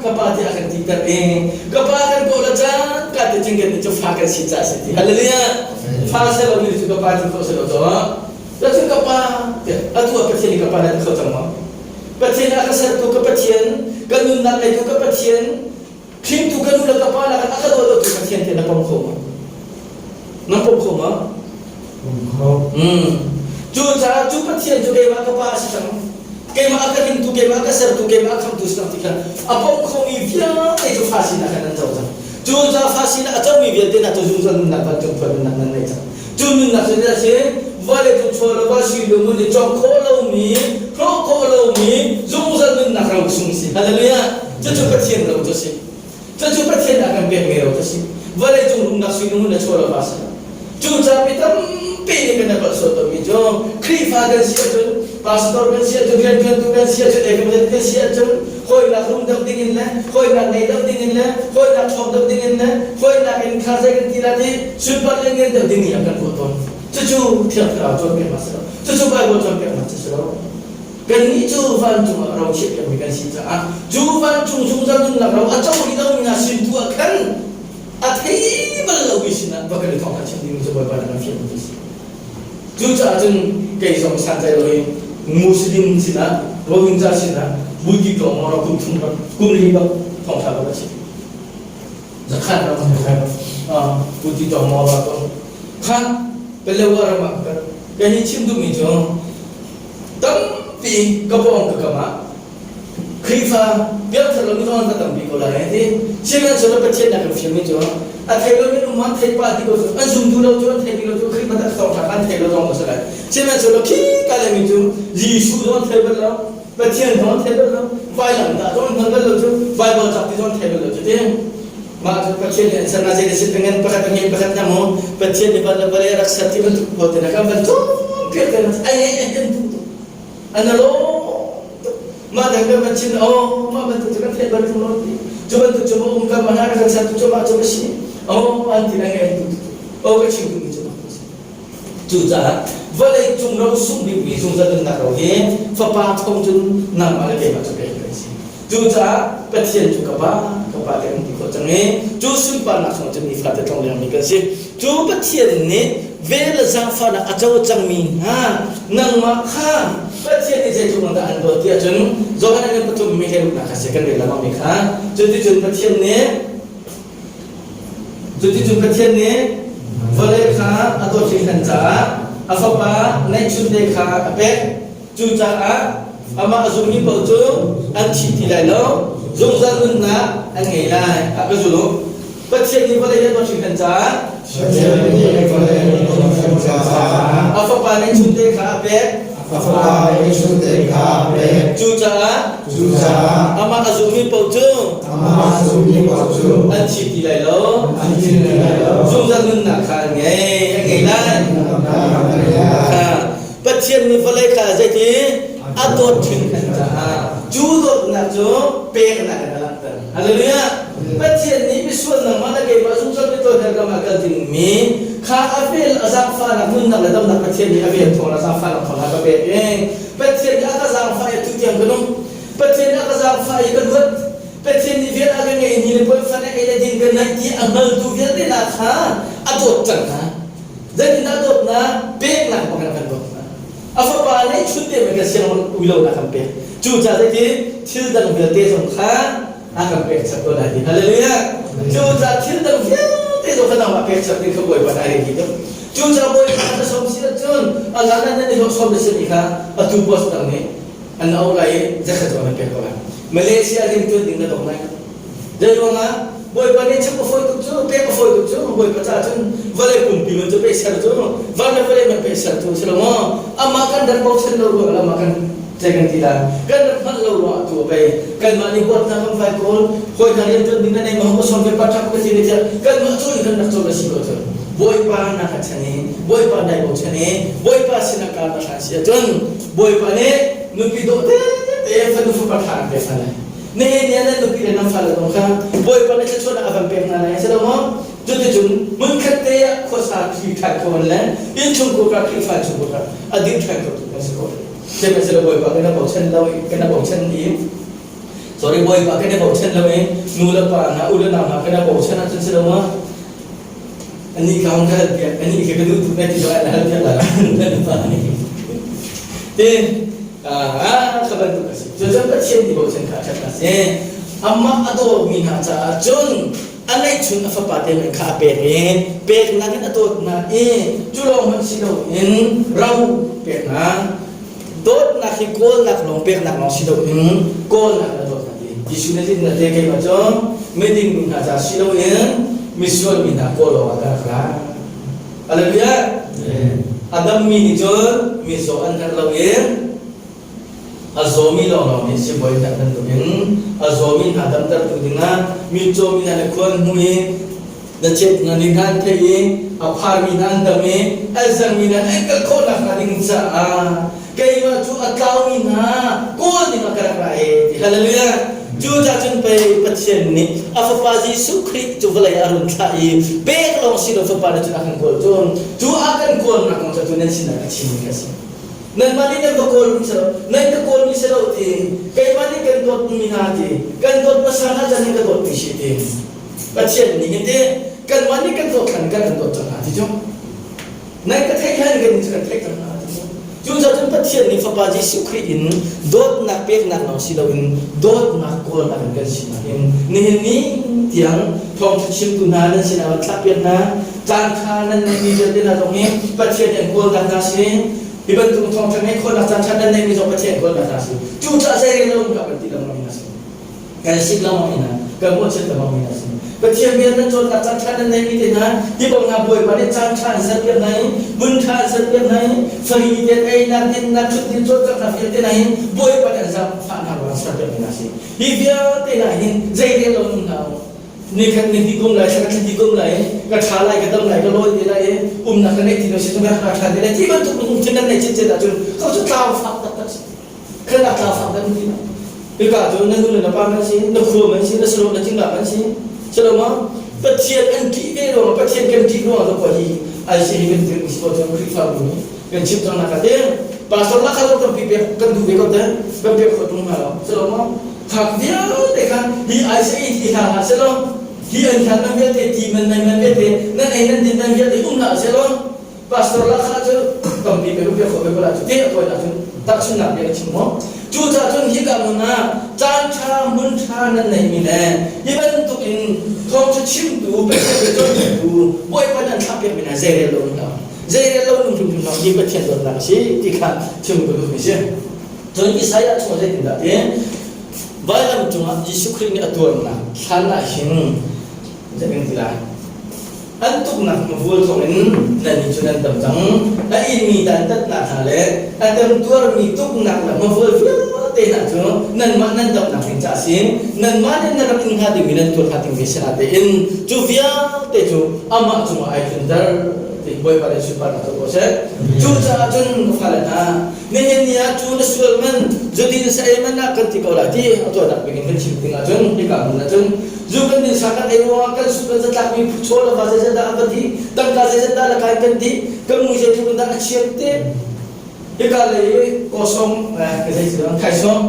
ka pa tiah a kan titer i ka pa kan kawl a caan ka te cun kan nih cu fa kan si caah si ti hallelujah fa se lo mi cu ka pa ti kho se lo to la cun ka pa tiah atu ah Pathian nih ka pa na ti kho cang maw Pathian a ka sertu ka Pathian ka nunnak ngeitu ka Pathian hringtu ka nu le ka pa nakin a ka daw tu Pathian tiah na pom kho maw na pom kho maw Pom kho. Cucaah cu Pathian cu keimah ka pa a si cang. Keimah a ka hringtu, keimah a ka sertu, keimah a khamtu si cang ti kha a pom khomi vialte cu fa sinak khan an co cang. Cu zaangfah sinah a comi vialte hna cu zungzal nunnak vancung khua nunnak nan ngei cang. Cu nunnak cu zeidah a si? Vawlei cung chaw le va sui le ngun i cawk khawh lomi, hrawh khawh lomi zungzal nunnak ro sung a si. Hallelujah! Cucu Pathian ro cu a si. Cucu Pathian a kan pekmi ro cu a si. Vawlei cung rumnak sui le ngun le chaw le va a si lo. Cucaah mi tampi nih kan i palh sual tawnmi cu Khrihfa kan si ahcun, pastor kan si ahcun, rianṭuantu kan si ahcun, evangelist kan si ahcun hawinak rum deuh dingin le hawinak nei deuh dingin le hawinak ṭhawng deuh dingin le hawinak in kha zei kan ti la ti sunpar le ngen deuh ding i a kan ruah tawn. Cucu Thiang Thlarau cawnpiaknak a si lo. Cucu Baibal cawnpiaknak cu a si lo. Kannih cu vancung ah ro chiahpiakmi kan si caah cu vancung zungzal nunnak ro a co rih lomi hna sin tu ah khan a thei bal lomi sinah va kan i thawngtha chim dingmi cu Bawipa nih kan fialmi cu a si. Cucaah cun kei zong santlai lo in Muslim sinah Rohingya sinah Buti tawng ro kum thum bak kum li bak thawngtha bak a chim. Zakhat ram Buti tawng maw ra ko. Kha Pelewa ram ah ka ka hi chim duhmi cu tampi ka pawng ka kam ah Khrihfa piangthar lomi zong an va tampi ko lai ti. Sihmanhsehlaw Pathian nak kan fialmi cu a thei lomi um an thei pah ti ko cu an zumtu lo cu an thei ti lo cu Khrihfa tak thawngṭha an thei lo zong a si lai. Sihmanhsehlaw khi ka lemi cu Jesuh zong an thei bal lo, Pathian zong an thei bal lo, vailamtah zong an hngal bal lo cu, Baibal cak ti zong an thei bal lo cu ti. Mah cu Pathian nih an ser na zei na sin ngan pakhat a pakhat na mu Pathian nih van le vawlei a rak ser ti bantuk pawl te na kan van cawnpiak te na ai ai ai kan duh tuk. An a lawm tuk. Mah dang kan van chim oh mah bantuk cu kan theih bal tung lo ti. Cu bantuk cu um kan mana kan ser tu cu mah cu ka si. Oh an ti na ngai tu tu. Oh ka chim duhmi cu mah si. Cucaah vawlei cung ro sung bikmi zungzal nunnak ro hi fapa thawng cun nangmah le keimah cu pek kan si. Cucaah Pathian cu ka Pa, ka Pa te kan ti khawh cang i cu sunparnak chungah cun nifate tlong lengmi kan si. Cu Pathian nih vel le zaangfahnak a co cangmi hna nangmah kha Pathian nih zeitluk in dah an dawt ti ahcun Johan an pathum mi hlei kha si kan rel lengmang mi kha cuticun Pathian nih cuticun Pathian nih vawlei kha a dawt hringhran caah a fapa neihchunte kha a pek. Cucaah amah a zummi paoh cu an thi ti lai lo, zungzal nunnak an ngei lai. A ka zul u. Pathian nih vawlei le dawt hringhran caah Pathian nih vawlei le dawt hringhran caah a fapa neihchunte kha a pek. A fapa neihchunte kha a pek. Cucaah Cucaah amah a zummi paoh cu amah a zummi paoh cu an thi ti lai lo, an thi ti lai lo, zungzal nunnak kha an ngei, an ngei lai. Nunnak an ngei lai. Pathian nih vawlei kha zeiti a dawt hringhran caah cu dawtnak cu peknak in a langhter. Hallelujah! Pathian nih misual nangmah le keimah zungzal mitawi hell ram ah kal dingmi kha a vel a zaangfahnak nunnak le damnak Pathian nih a vel thawng a zaangfahnak thawng a ka pek i Pathian nih a ka zaangfah i tutiang ka nung. Pathian nih a ka zaangfah i ka luat. Pathian nih vel a ka ngei ni le puan fan ei le din ka naih ti a hngaltu vialte hna kha a dawt cang hna. Zeitindah dawtnak peknak bang in a kan dawt hna. A fapa nih chun te kan siang ui lo na kan pek. Cucaah zeiti thil dang vialte zong kha a kan pek chap ko lai ti. Hallelujah. Cucaah thil dang vialte zong kha nangmah pek chap ding kha Bawipa na ring hi tuk. Cucaah Bawipa na sawm si ahcun a zan ah nan i hlawh sawm na simi kha atu boss dang nih an auh lai i zakhat zong an pek ko lai. Malaysia rian tuan ding na dong lai. Zei ruangah Bawipa nih chim a fawi tuk cu, pek a fawi tuk cu, Bawipa caah cun vawlei pumpi man cu pek ser cu, van le vawlei man pek ser cu si lo maw? Amah kan rak bochan lo ruangah amah kan tlai kan ti lai. Kan rak hngalh lo ruangah tu a pei. Kanmah nih huatnak kan fai kawl, hawi hna rian tuan ding na nei ma, som ve pa ṭhak ka ti ne tiah kanmah cu in kan rak cawn a si ko cun. Bawipa na ka chan i, Bawipa nai bochan i, Bawipa sinah ka na hlan si ahcun Bawipa nih nupi dawh tete fanu fapa ṭha an pek hna lai. Nihin ni ah nan nupi le nan fale zong kha Bawipa nih thluachuahnak a van pek hna lai a si lo maw? Cuticun hmunkhat te ah khuasa thli ṭhan kho an le innchungkhar kha Khrihfa chungkhar kha a dir ṭhan kho tu kan si ko. Sihmanhsehlaw Bawipa kan i bochan lo i kan i bochan i sorry Bawipa kan i bochan lo i nu le pa hna u le nau hna kan i bochan ahcun si lo maw? Anih ka hong ka hal piak anih khi ka duh tuk na ti zong an hal piak lai lo pa nih. Tin kha bantuk a si. Cucu Pathian nih bochan kha ṭhat a si. Amah a dawtmi hna caah cun a ngeihchun a fapa te men kha a pek i peknak in a dawt hna i cu lawng hmanh si loin ro pek hna. Dawtnak hi kawlnak lawng peknak lawng si loin kawlnak na dawt hna ti. Jesuh nih zeitin a ti keimah cu? Miding mi hna ca si loin misual mi hna kawl awkah ka rak ra. Hallelujah. A dammi nih cun mizaw an herh lo i a zawmi lawnglawng nih sibawi herh bantukin a zawmi hna damtertu dingah mitcaw mi hna le khual hmu i na chet na ni hna an theih i a pharmi hna an dam i an zangmi hna an kal khawh nakhnga ding caah keimah cu a tlaumi hna kawl dingah ka rak ra e ti. Hallelujah. Cucaah cun pei Pathian nih a Fapa Jesuh Khrih cu vawlei ah a run thlah i pek lawng si lo Fapa nih cun a kan kawl cun cu a kan kawlnak kong cu nan sinah ka chimmi a si. Nanmah nih nan ka kawl mi si lo, nan ka kawl mi si lo ti, keimah nih kan dawtmi hna ti, kan dawt hmasa hna cun nan ka dawtmi si ti. Pathian nih hin ti kanmah nih kan dawt hlan kan kan dawt cang hna ti cu. Nan ka theih hlan kan kan theih cang hna ti cu. Cucaah cun Pathian nih Fapa Jesuh Khrih in dawtnak peknak lawng si loin dawtnak kawlnak in kan sinak in nihin ni tiang thawngṭha chimtu hna nan sinah van thlahpiak hna caan kha nan neihmi vialte hna zong hi Pathian nih an kawlnak hna si. Hi bantuk thawngṭha ngeih khawhnak caan ṭha nan neihmi zong Pathian kawlnak hna si. Cucaah zei rel lo in kan ti lengmang mi hna si. Kan sik lengmang mi hna, kan mawhchiat lengmang mi hna si. Pathian bia nan cawnnak caan ṭha nan neihmi te hna, hi bang hna Bawipa nih caan ṭha an serpiak hna i, hmun ṭha an serpiak hna i, fari te einak, dinnak, ṭhutdin cawlcanghnak vialte hna hin Bawipa nih an zaangfah hna ruangah serpiak mi hna si. Hi vialte hna hin zei rel lo nun hna u. Nikhat ni ti kum lai, thla ti kum lai, ka ṭha lai, ka dam lai, ka lawi te lai i umnak ka neih ti lo si ka ṭha te lai ti bantuk lungthin nan neih citcet ahcun kho cu tlau fak taktak si. Khan tlau fak tak ti. Hika cu na nu le na pa man si, na khua man si, na saruak na cingla man si. Silo ma Pathian an ṭih ve ruang Pathian kan ṭih ruang ah hi ai si hi kan dir mi si ko cun Khrihfabu nih kan chim cang nak te pastor la kha kan pi pek kan duh ve ko te kan pek kho tung hna lo silo ma Khak vialte kha hi ai se i ti hna hlah selaw hi an hlan nan vialte ti man nan man vialte nan ei nan din nan vialte um hlah selaw pastor la kha cu tampi pe rupiah khawh ve ko la cu te a tawi ahcun tahchunnak bia ka chim maw. Cucaah cun hika hmun ah caan ṭha hmun ṭha nan neihmi le hi bantuk in thawngṭha chimtu Pathian bia cawnpiaktu Bawipa nan thlahpiakmi hna zeirel lo in zeirel lo nung hrimhrim hi Pathian dawtnak a si ti kha chim ka duhmi si. Cun Isaiah chung zeitindah ti vailam cungah Jesuh Khrih nih a tuarnak thlan ah hin zeitin ti lai an tuknak hmavual thawngin nannih cu nan dam cang. A inmi dantatnak hna le a temtuarmi tuknak le hmavual vialte hna cu nanmah nan damnak ding ca a si. Nanmah nih nan rak in hnga dingmi nan tuar hnga dingmi si na tein cu vialte cu amah cungah ai tlunter ti Bawipa le sunparnak cu ko seh. Cucaah cun ka fale hna, Nihin ni ah cu na sual man zudin sa ei man ah kan ti ko lai ti a tuahnak bik in kan chim ding ahcun hika hmun ahcun zu kan din sa kan ei ruangah kan su kan zatlak mi chaw le va zeizat dah a va di tangka zeizat dah la kai kan di kan mui zeitluk in dah a chiat te hika lei kawsong ka zei si thaisong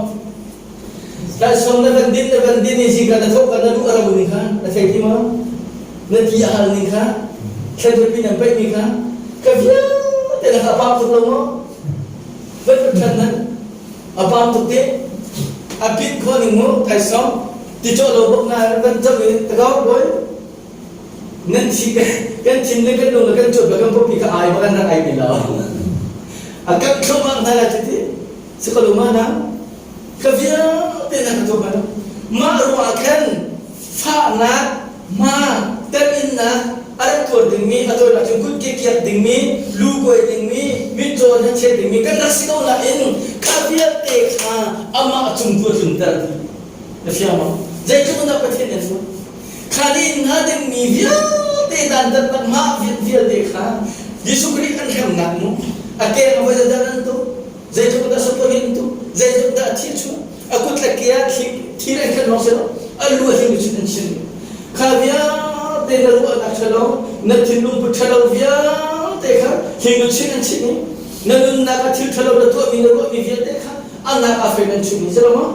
thaisong na van din na van din i zingka na thawh ka na duh a ro ning kha na thei ti maw na ti a hal ning kha thlen pi nan paih mi kha ka vialte na kha a pam tuk lo maw Van ṭhan nan a pam tuk te a pit khawh ning mu thaisong ti cawh lo bok na van cam in tagaw boy nan thi kan thin le kan lung le kan cuat kan popi kha ai bak nan ai ti lo a kan thloma hna la ti si ko lo ma na ka vialte na ka tuah ma mah ruah khan fahnak, hma, teminnak a rak tuar dingmi, a tuarnak cun kut ke kiak dingmi, lu kuai dingmi, mitcaw hnachet dingmi kan rak si ko nain kha vialte kha amah cung tu a tlunter dih. Na fiang maw? Zeitluk in dah Pathian an fuh? Kha nih hnga dingmi vialte dantatnak mah vialte kha Jesuh Khrih an hremnak mu a keng a voi zeizat an tuk zeitluk dah saparin tuk zeitluk dah a thi chuah a kut le ke ah thir an khen lawng si lo a lu a hling cun an chim kha vialte na ruahnak ṭhalo na thinlung put ṭhalo vialte kha hling chin an chim i na nunnak ah thil ṭhalo na tuahmi na ruahmi vialte kha a nak a fen an chim i si lo maw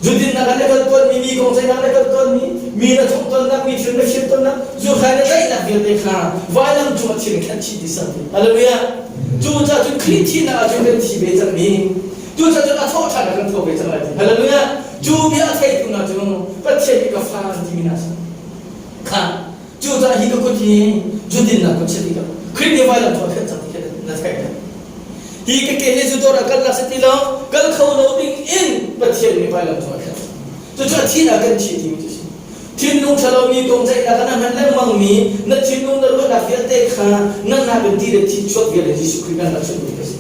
zudinnak ah na kal tawnmi mi kong ceihnak na kal tawnmi mi na thawk tawnnak mi thil na fir tawnnak zukhai na tlaihnak vialte kha vailam cungah thil khan chih dih sang hallelujah cu caah cun Khrih thihnak ah cun kan thi ve cangmi Cucaah cun a thawh ṭhan ah kan tho ve cang lai ti. Hallelujah! Cu bia a theitu hna cu Pathian nih ka fa an timi hna a si. Kha cucaah hi ka kut hi zudinnak kut si ti ko. Khrih nih vailam cu a khenh cang ti kha na theih. Hi ka ke hi zu dawr ah kalnak si ti lo, kal kho lo ding in Pathian nih vailam cu a khenh. Cucu a thihnak kan thi timi cu si. Thinlung ṭhalomi kong ceihnak ah na hman lengmangmi na thinlung na ruahnak vialte kha nangnak in ti le thi chuak vial in Jesuh Khrih nan rak chimmi ka si.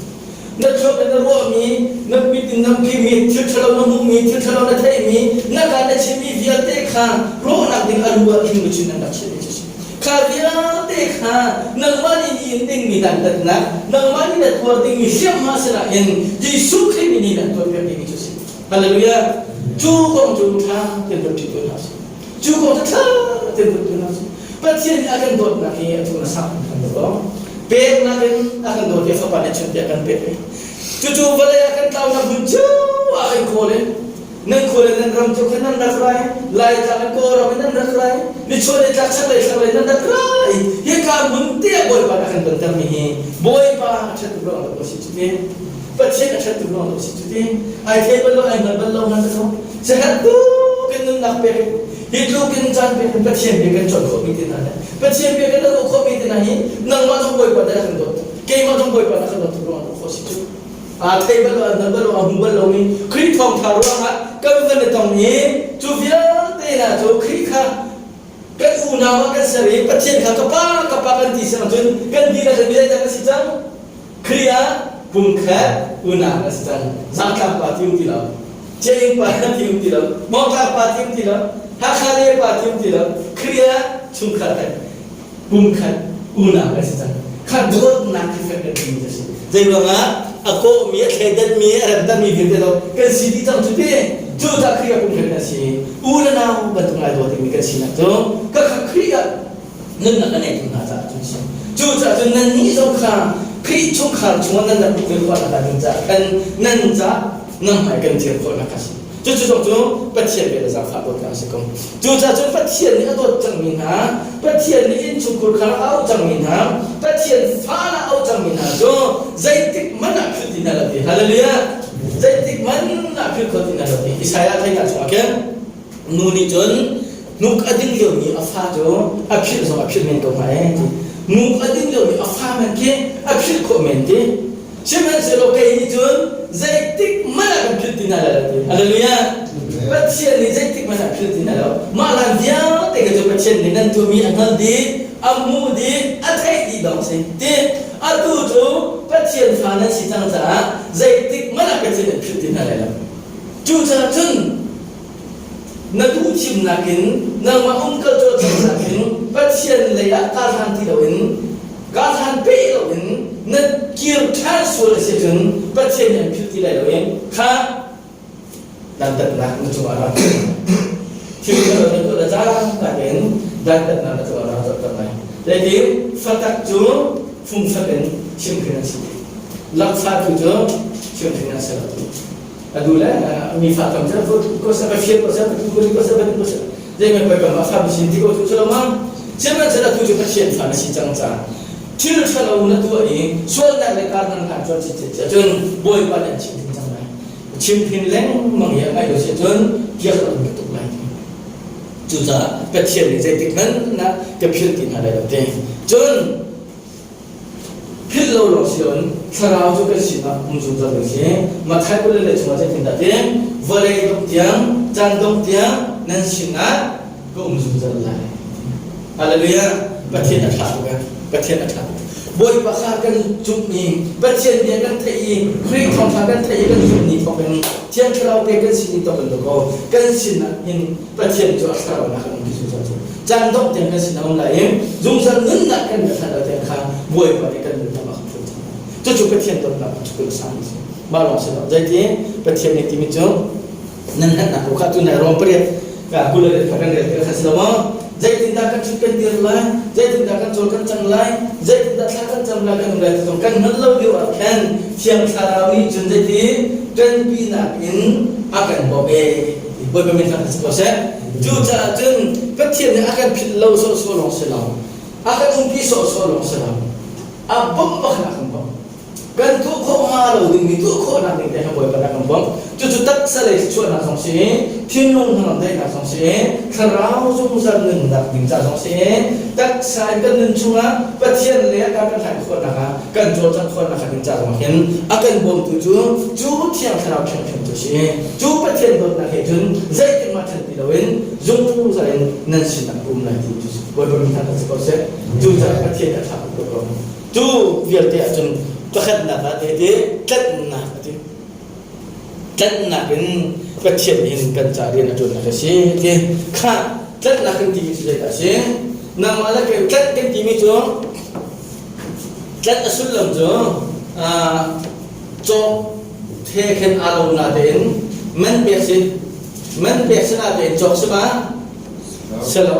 Na chuak in na ruahmi, na mit in na hmuhmi, thil ṭhalo na hmuhmi, thil ṭhalo na theihmi, na ka na chimmi vialte kha rawhnak ding a lu ah thing luchin nan rak chimmi cu si. Kha vialte kha nangmah nih ni in dingmi dantatnak, nangmah nih na tuar dingmi hriamhma sinain Jesuh Khrih nih nan tuarpiak dingmi cu si. Hallelujah. Cu kong cu ṭha tein ruat ṭi hna usih. Cu kong cu ṭha tein ruat hna usih. Pathian nih a kan dawtnak hi a cung a sang kan dawt. Peknak in a kan dawt i a fapa nih chunte a kan pek i cucu vawlei ah kan tlaunak hmun cio ah kan khawl i nan khawl in nan ram cu khan nan rak rai Laitlang in Kawlram in nan rak rai nichuah le tlak chaklei thlanglei nan rak rai hika hmun te ah Bawipa nih a kan tontermi hi Bawipa a ṭhat tuk ruang ah si cu ti Pathian a ṭhat tuk ruang ah si cu ti ai thei bal lo ai hngal bal lo hna ka Sehat tuk in nunnak pek hi tluk in caan pek in Pathian bia kan cawn khawhmi te hna le Pathian bia kan ruah khawhmi te hna hi nangmah zong Bawipa nih a kan dawt keimah zong Bawipa nih a kan dawt tuk ruang ah khawh si cu aa thei bal lo a hngal bal lo a hmu bal lomi Khrih thawngṭha ruangah kan van i tong i cu vialte hna cu Khrih kha kan unau ah kan ser i Pathian kha ka pa ka pa kan ti siang cun kan dihlak in zeidah kan si cang Khrih ah pumkhat unau kan si cang Zangtlak pa ti um ti lo Ciaing pa ti um ti lo Mawngtlak pa ti um ti lo Hakha le pa ti um ti lo Khrih ah chungkhat kan pumkhat unau kan si cang kha dawtnak khi fek kan timi a si zei ruangah a kawhmi a thleidanmi a remtermi vialte lo kan si dih cang cu ti cu cah Khrih ah pumkhat kan si u le nau bantuk ngai daw dingmi kan sinak cu ka kha Khrih ah nunnak a ngeitu hna caah cun si cu caah cun nannih zong kha Khrih chungkhar chungah nan rak lut ve khawh nakhnga ding caah khan nan ca nan hmai kan thir khawh nak a si Cucu zong cu Pathian bia le zaangfah dawtnak a si ko. Cucaah cun Pathian nih a dawt cangmi hna, Pathian nih innchungkhur kha a auh cangmi hna, Pathian fa a auh cangmi hna cu zeitik hmanh ah philh ti hna lo ti. Hallelujah! Zeitik hmanh ah philh kho ti hna lo ti. Isaiah theihnak chungah khin nu nih cun hnuk a ding liomi a fa cu a philh zong a philh men ko hnga ee ti. Hnuk a ding liomi a fa men khi a philh khawh men ti. Sihmanhsehlaw kei nih cun zeitik hmanh ah kan philh ti hna lai lo ti. Hallelujah. Pathian nih zeitik hmanh ah philh ti hna lo. Mah hlan vialte kha cu Pathian nih nan tuahmi a hngalh dih, a hmuh dih, a theih dih dawng si. Ti atu cu Pathian fa nan si cang caah zeitik hmanh ah Pathian nih philh ti hna lai lo. Cucaah cun na duh thimnak in nangmah umkal cawlcanghnak in Pathian lei ah kaa hlan ti loin kaa hlan peh loin na kir ṭhan sual a si cun Pathian nih an philh ti lai lo i kha dantatnak na cungah rak thil ṭhalo na tuah le cangka in dantatnak na cungah rak zorter lai. Zeitin fatak cu fungfak in chimhhrin an si. Lakfa tu cu chimhhrin an si lo. Adu le mi fa tam cu ko sa ka fial ko sa ka tu ko ko sa ka ko sa zei me koi kam fa sin ti ko cu lo ma sihmanhsehlaw atu cu Pathian fa na si cang ca thil ṭhalo na tuah i sualnak le kar nan hlan cun cun Bawipa nih an chim thin cang lai chim thin lengmang i a ngai lo si cun kiak lo in tuk lai cucaah Pathian nih zeitik hmanh ah ka philh ti hna lai lo te cun Philh lo lawng si loin thlarau cu kan sinah um zungzal ding si. Matthai 22 chungah zeitindah ti? Vawlei dongh tiang, caan dongh tiang nan sinah ka um zungzal lai. Hallelujah! Pathian a ṭha tuk eh. Pathian a ṭha tuk. Bawipa kha kan zumh i Pathian bia kan theih i Khrih thawngṭha kan theih i kan zumh ni thawk in Thiang Thlarau pe kan sin i tok in ko kan sinah hin Pathian cu a thlarau nak kan um ti zungzal cu. Caan dongh tiang kan sin a um lai i zungzal nunnak kan hlat lo tiang kha Bawipa nih kan nunnak a kan hruai cang lai. Cucu Pathian dawtnak cu kul sang a si. Mah lawng si lo. Zeiti Pathian nih timi cu nan hngalhnak ko kha tu nai Rom pariat ka kul le kha kan rel kha si lo maw? Zeitindah kan ṭhut kan dir lai? Zeitindah kan cawl kan cang lai? Zeitindah thla kan cam lai kan um lai ti zong kan hngalh lo lio ah khan Thiang Thlarau nih cun zeiti ṭanpinak in a kan bawmh ee. Bawipa min thangṭhat si ko seh. Cucaah cun Pathian nih a kan philh lo sawhsawh lawng si lo, a kan umpi sawhsawh lawng si lo, a bawmh bak in a kan bawmh. Kan tuah khawh hnga lo dingmi tuah khawhnak ding te kha Bawipa nih a kan bawmh. Cucu taksa lei thluachuahnak zong si, thinlung hnangam daihnak zong si, thlarau zungzal nunnak ding ca zong si, taksa in kan nun chungah Pathian le a kan hlanh khawhnak ah kan cawlcangh khawhnak ding ca zong hin a kan bawmtu cu cu Thiang Thlarau ṭhiamṭhiam cu a si. Cu Pathian dawtnak he cun zeitik Zeihmanh ṭhen ti loin zungzal in nan sinah ka um lai ti cu Bawipa min thangṭhat si ko seh. Cucaah Pathian a ṭha tuk ko. Cu vialte ahcun pakhatnak ah te tlanhnak a ti. Tlanhnak in Pathian nih kan ca rian a ṭuannak a si ti. Kha tlanhnak kan timi cu zeidah a si? Nangmah le kei tlanh kan timi cu tlanh a sullam cu cawk he khin aa lo natein man pek si man pek si natein cawk si ma si lo.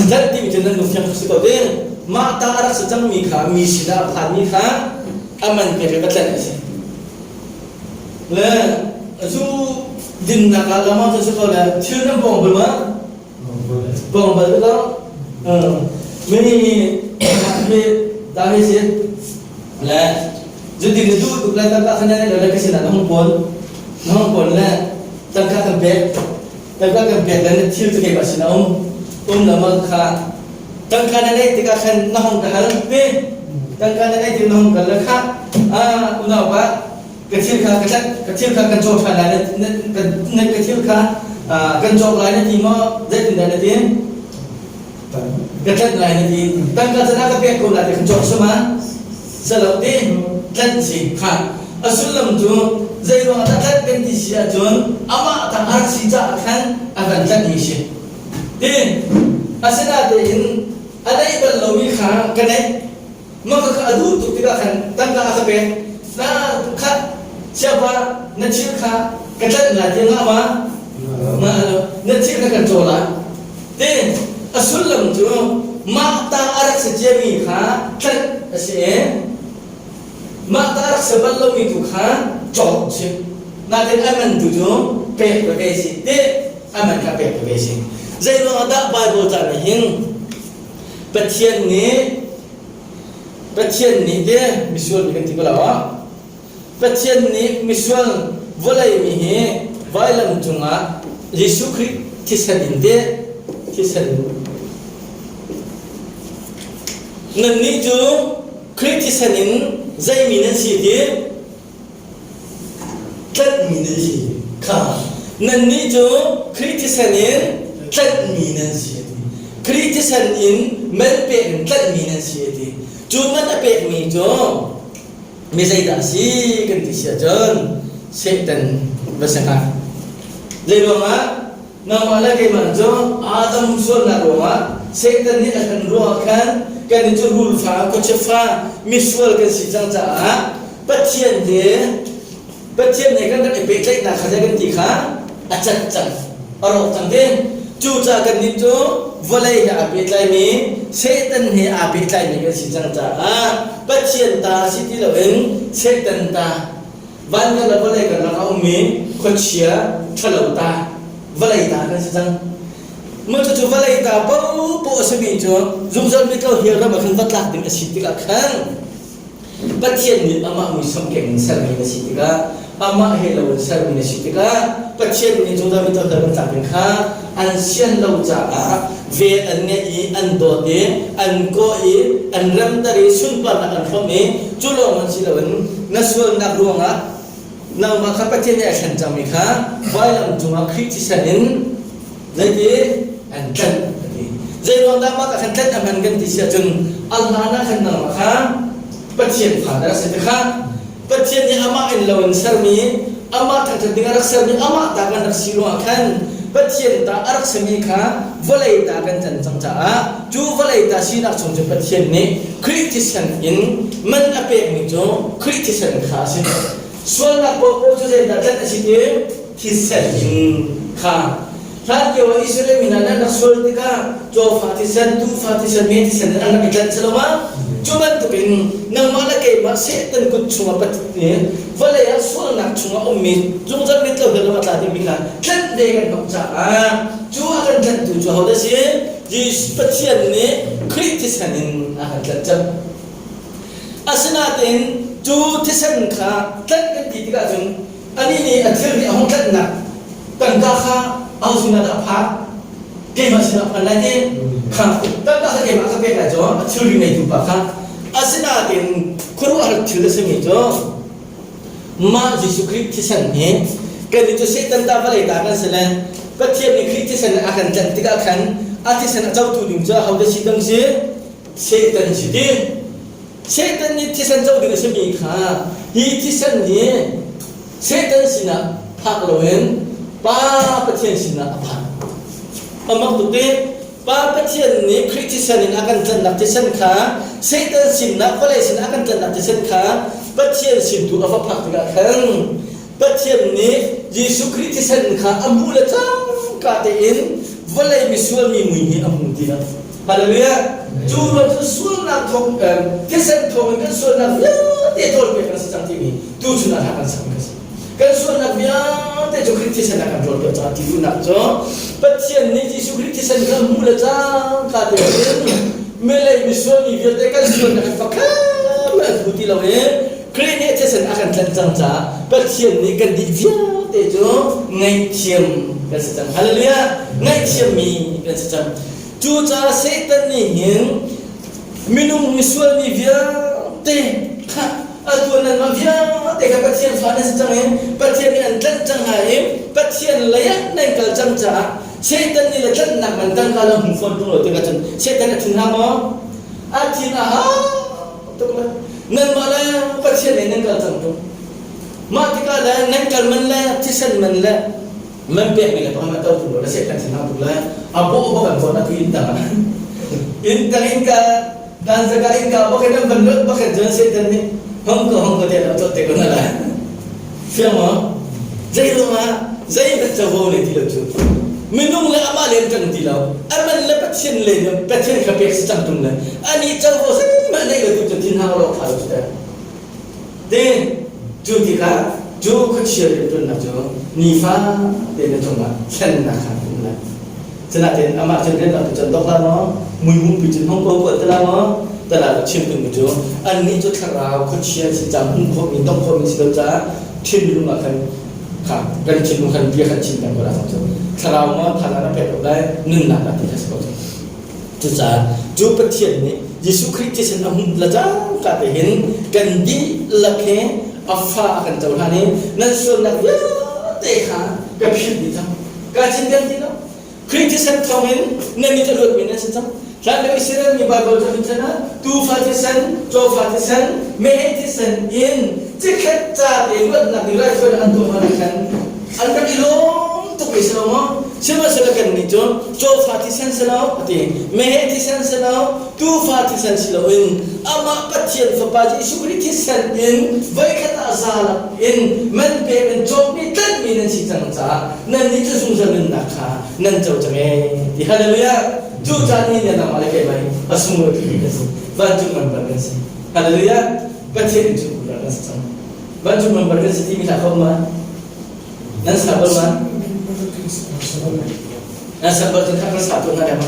Tlanh timi cu nan lungthiang si ko ding. Mah ta a rak si cangmi kha mi sinah a phanmi kha a man pek i va tlanh a si. Le zu dinnak ah lam ah cu si ko le thil nan pong bal ma? Pong bal ko. Mi mi ta hi si le zu din na duh tuk le tangka khan nan le ka sinah na hung pawn na hung pawn le tangka kan pek tangka kan pek le na thil cu keimah sinah um um la ma kha tangka na neih tikah khan na hong ka hal ti tangka na neih tik na hong kal le kha ah unau pa ka thil kha ka tlat ka thil kha kan cawk ṭhan lai na ka thil kha kan cawk lai na ti maw zeitindah na ti ka tlat lai na ti tangka cana ka pek ko lai ti kan cawk sama salo ti tlat si kha a sullam cu zei ruangah dah tlat kan ti si ahcun amah tang a rak si caah khan a kan tlatmi si Ti asinatein a neih bal lomi kha ka neih. Mah kha a duh tuk tikah khan tangka a ka pek. Na kha siapa na thil kha ka tlanh lai ti ngah ma? Ma na thil kha kan caw lai. Ti a sullam cu mah ta a rak si ciami kha tlanh a si i mah ta a rak si bal lomi tu kha cawk a si. Nain a man tu cu pek ve si. Ti a man kha pek ve si. Zei ruangah dah Bible ca nih hin Pathian nih Pathian nih te misual mi kan ti ko lo ah Pathian nih misual vawlei mi hi vailam cungah Jesuh Khrih thisen in te thisen nannih cu Khrih thisen in zeimi nan si ti Tlanhmi nan si kha nannih cu Khrih thisen in tlanhmi nan si a ti. Khrih thisen in man pek in tlanhmi nan si a ti. Cu man a pekmi cu mi zeidah a si kan ti si ahcun Satan va si hnga. Zei ruangah Nangmah le keimah cu Adam sualnak ruangah Satan nih a kan ruangah khan kan cu rulfa, khuachia fa, misual kan si cang caah Pathian he Pathian he kan rak i pehtlaihnak kha kan ti kha a cat cang, a rawk cang ding. Cucaah kannih cu vawlei he aa pehtlaimi, Satan he aa pehtlaimi kan si cang caah Pathian ta si ti loin Satan ta Van kan le vawlei kan lak a ummi khuachia ṭhalo ta vawlei ta kan si cang. Mah cucu vawlei ta paohpaoh a simi cu zungzal mitlo hial ram ah khan va tlak ding a si tikah khan Pathian nih amah muisam keng in sermi na si tikah amah he lo in sermi na si tikah Pathian nih zungzal mitlo hial kan tlak ding kha an sian lo caah vel an ngeih i an dawt i an kawh i an remter i sunparnak an hrawmh i cu lawng an si loin na sualnak ruangah nangmah kha Pathian nih a thlen cangmi kha vailam cungah Khrih thisen in zeiti an tlanh a ti. Zei ruang dah mah ka khan tlanh a hman kan ti si ahcun a hlan ah khan nangmah kha Pathian fa na rak si te kha Pathian nih amah in lo in sermi amah thangṭhat ding a rak sermi amah ta kan rak si ruangah khan Pathian ta a rak simi kha vawlei ta kan can cang caah cu vawlei ta sinak chung cu Pathian nih Khrih thisen in man a pekmi cu Khrih thisen kha a si. Sualnak paohpaoh cu zeidah tlanh a si ti thisen in kha Hlan lio ah Israel mi hna nih an rak sual tikah cawfa thisen, tuufa thisen, me thisen in an rak i tlanh si lo ma? Cu bantukin nangmah le keimah Satan kut chungah Pathian vawlei ah sualnak chungah ummi zungzal mit lo lam a tla dingmi kha tlanh ve kan hauh caah cu a kan tlanhtu cu hodah si? Jesuh Pathian nih Khrih thisen in a kan tlanh cang. Asinain cu thisen kha tlanh kan ti tikah cun anih nih a thil nih a hung tlanhnak tangka kha aho sinah dah a phak? Keimah sinah a phan lai ti kha tangka kha keimah ka pek lai cu a thilri ngeitu pa kha. Asinain khuaruahhar thil a simi cu mah Jesuh Khrih thisen hi kannih cu Satan ta vawlei ta kan si le Pathian nih Khrih thisen a kan tlanh tikah khan a thisen a cotu ding cu ahodah si dang si? Satan si ti. Satan nih thisen co ding a simi kha hi thisen nih Satan sinah phak loin Pa Pathian sinah a phak. A mak tuk ti. Pa Pathian nih Khrih thisen in a kan tlanhnak thisen kha Satan sinah vawlei sinah a kan tlanhnak thisen kha Pathian sin tu a va phak tikah khan Pathian nih Jesuh Khrih thisen kha a hmuh le cangka tein vawlei misual mi mui hi a hmu ti lo. Hallelujah! Cu ruang cu sualnak thawng thisen thawng in kan sualnak vialte ṭawlpiak kan si cang timi tuchun ah kan sakmi a si. Kan sualnak vialte cu Khrih thisen ah kan ṭawlpiak caah ti duhnak cu Pathian nih Jesuh Khrih thisen kha hmuh le cangka tein milei misual mi vialte kan sualnak kan fakhat an hmu ti lo i Khrih nih thisen a kan tlanh cang caah Pathian nih kan dih vialte cu ngaihthiam kan si cang. Hallelujah! Ngaihthiammi kan si cang. Cucaah Satan nih hin minung misual mi vialte kha atu nanmah vialte kha Pathian fa nan si cang i Pathian nih an tlanh cang hna i Pathian lei ah nan kal cang caah Satan nih le tlanhnak man tangka lo hmu fawn ṭung lo tikah cun Satan a thin ha maw? A thin a hau tuk le nanmah le Pathian lei nan kal cang ṭung. Mah tikah le nan kal man le thisen man le man pekmi le pakhat to tu lo se kan sin tuk lai a bo bo kan bon atu in tang in tang in ka dan zaka in ka bo kan van lot bakhat jon se tan ni hong ko hong ko te lo chot te ko na lai fiang mo zei rung ah zei mat chavo ne ti lo chu minung le ama len kan ti lo aman le pathian le pathian kha pek si chang tung le ani chavo sai ma nei lo tu chu thin hang lo kha lo chu Te cu tikah cu khuachia rianṭuannak cu nifa te na cungah thlennak kha a um lai. Cunain amah cun rian tu cun dok la maw, mui pi cun hong ko ko te la maw, tala chim tungmi cu annih cu thlarau khuachia si cang hmuh khawhmi tong khawhmi si lo caah thinlung ah khan kha kan thinlung khan bia khan chim peng ko la cu thlarau maw thlarau na pek ko lai nunnak ah ti kha si ko cu. Cucaah cu Pathian nih Jesuh Khrih thisen a hmuh la cangka te hin kan dihlak he a fa a kan cohlan i nan sualnak vialte kha ka philh dih cang. Kaa cinken ti lo. Khrih thisen thawngin nan nih a luatmi nan si cang. Hlanlio Israel mi Baibal cu chan ah tuufa thisen, cawfa thisen, meheh thisen in cikhet ca te luatnak ding raithawinak an tuah hna khan an rak i lawm tuk i si lo maw? Sihmanhsehlaw kannih cu cawfa thisen si lo a ti, meheh thisen si lo, tuufa thisen si loin amah Pathian Fapa Jesuh Khrih thisen in voikhat ah zalak in man pek in cawkmi tlanhmi nan si cang caah nannih cu zungzal nunnak kha nan co cang ee ti. Hallelujah! Cu caan ni nih nangmah le keimah hi a sunglawi tukmi kan si. Vancung member kan si. Hallelujah! Pathian in chungkhar kan si cang. Vancung member kan si timi hla kho ma? Nan sa bal ma? Nan sa bal cun kha kan sa tu hna le ma?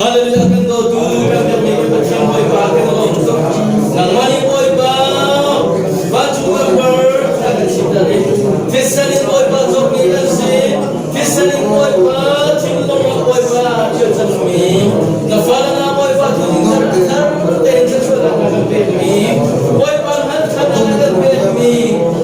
Hallelujah kan dawtu kan biakmi kan Pathian Bawipa kan lawm tuk nangmah nih Bawipa vancung member na kan chimter i thisen in Bawipa cawkmi kan si thisen in Bawipa thinlung ah Bawipa thil cangmi na fale na Bawipa tu thar thar tein thluachuahnak na kan pekmi Bawipa hmanthlak na kan pekmi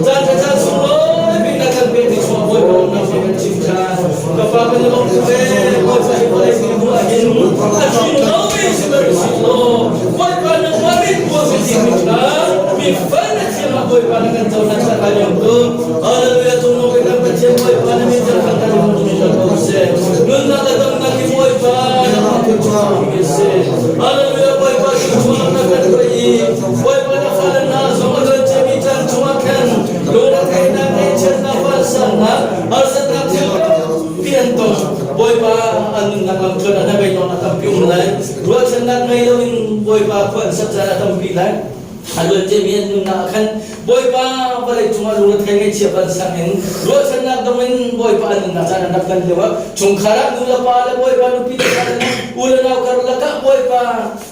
caan ṭha caan sunglawi bik na kan pekmi chuah Bawipa na kan chim ṭhan ka fa kan i lawm tuk ee Bawipa hi vawlei cung hnu ah hin a thin lomi si ber si law Bawipa nangmah min buang si ding kha mi fal na thiam ah Bawipa na kan cohlan ṭhan lai lawm tuk Hallelujah cung nung kan Pathian Bawipa na min Bawipa an nunnak lamthluan ah hnabeidawng a tampi um lai. Ruahchannak ngei loin Bawipa khua an sak caan a tampi lai. A luan ciami an nunnak ah khan Bawipa vawlei cungah lungrethei ngaihchia vansang in ruahchannak dong in Bawipa an nunnak caan an rak hman lio ah chungkhar ah nu le pa le Bawipa nupi le va le u le nau karlak ah Bawipa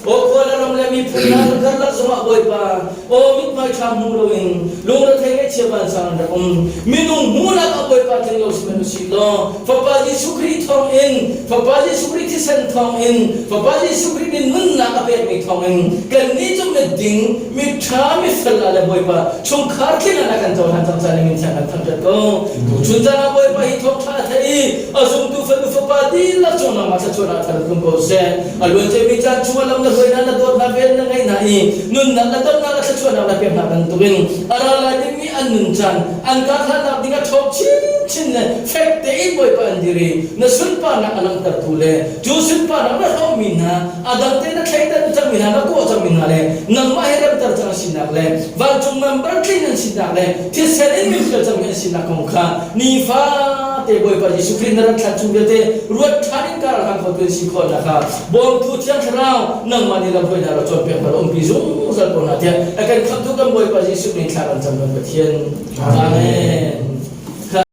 aw khua le ram le miphun hna karlak zongah Bawipa aw mithmai ṭha hmu loin lungrethei ngaihchia vansang an rak um. Minung hmuhnak ah Bawipa tling lo sihmanh usih law Fapa Jesuh Khrih thawngin Fapa Jesuh Khrih thisen thawngin Fapa Jesuh Khrih nih nunnak a pekmi thawngin kannih cu miding miṭha mifel ah le Bawipa chungkhar tling ah na kan cohlan cang caan in min thiang kan thangṭhat ko. Tuchun caan ah Bawipa hi thawngṭha a thei i a zumtu fanu fapa dihlak cung nangmah thluachuahnak thar tlung ko seh. A luan ciami caan chungah lam na hruai hna, na dawt hna, vel na ngeih hna i nunnak na damnak le thluachuahnak na pek hna bantukin a ra lai dingmi an nun caan an karhlannak ding a ṭhawng chinchin le fek tein Bawipa an dir i na sunparnak a langhtertu le cu sunparnak na hrawmmi hna a dang te na thleidan cangmi hna na kawh cangmi hna le nangmah he remter cang an sinak le vancung member tling an sinak le thisen in mifel cangmi an sinak kong kha nifate Bawipa Jesuh Khrih na rat hlan chung vialte ruat ṭhan in kar hlang khotu an si khawh nakha bawmtu Thiang Thlarau nangmah nih lamhruai hna rak cawnpiak hna umpi zungzal ko hna tiah a kan khamhtu kan Bawipa Jesuh min thla kan cam kan Pathian. Amen.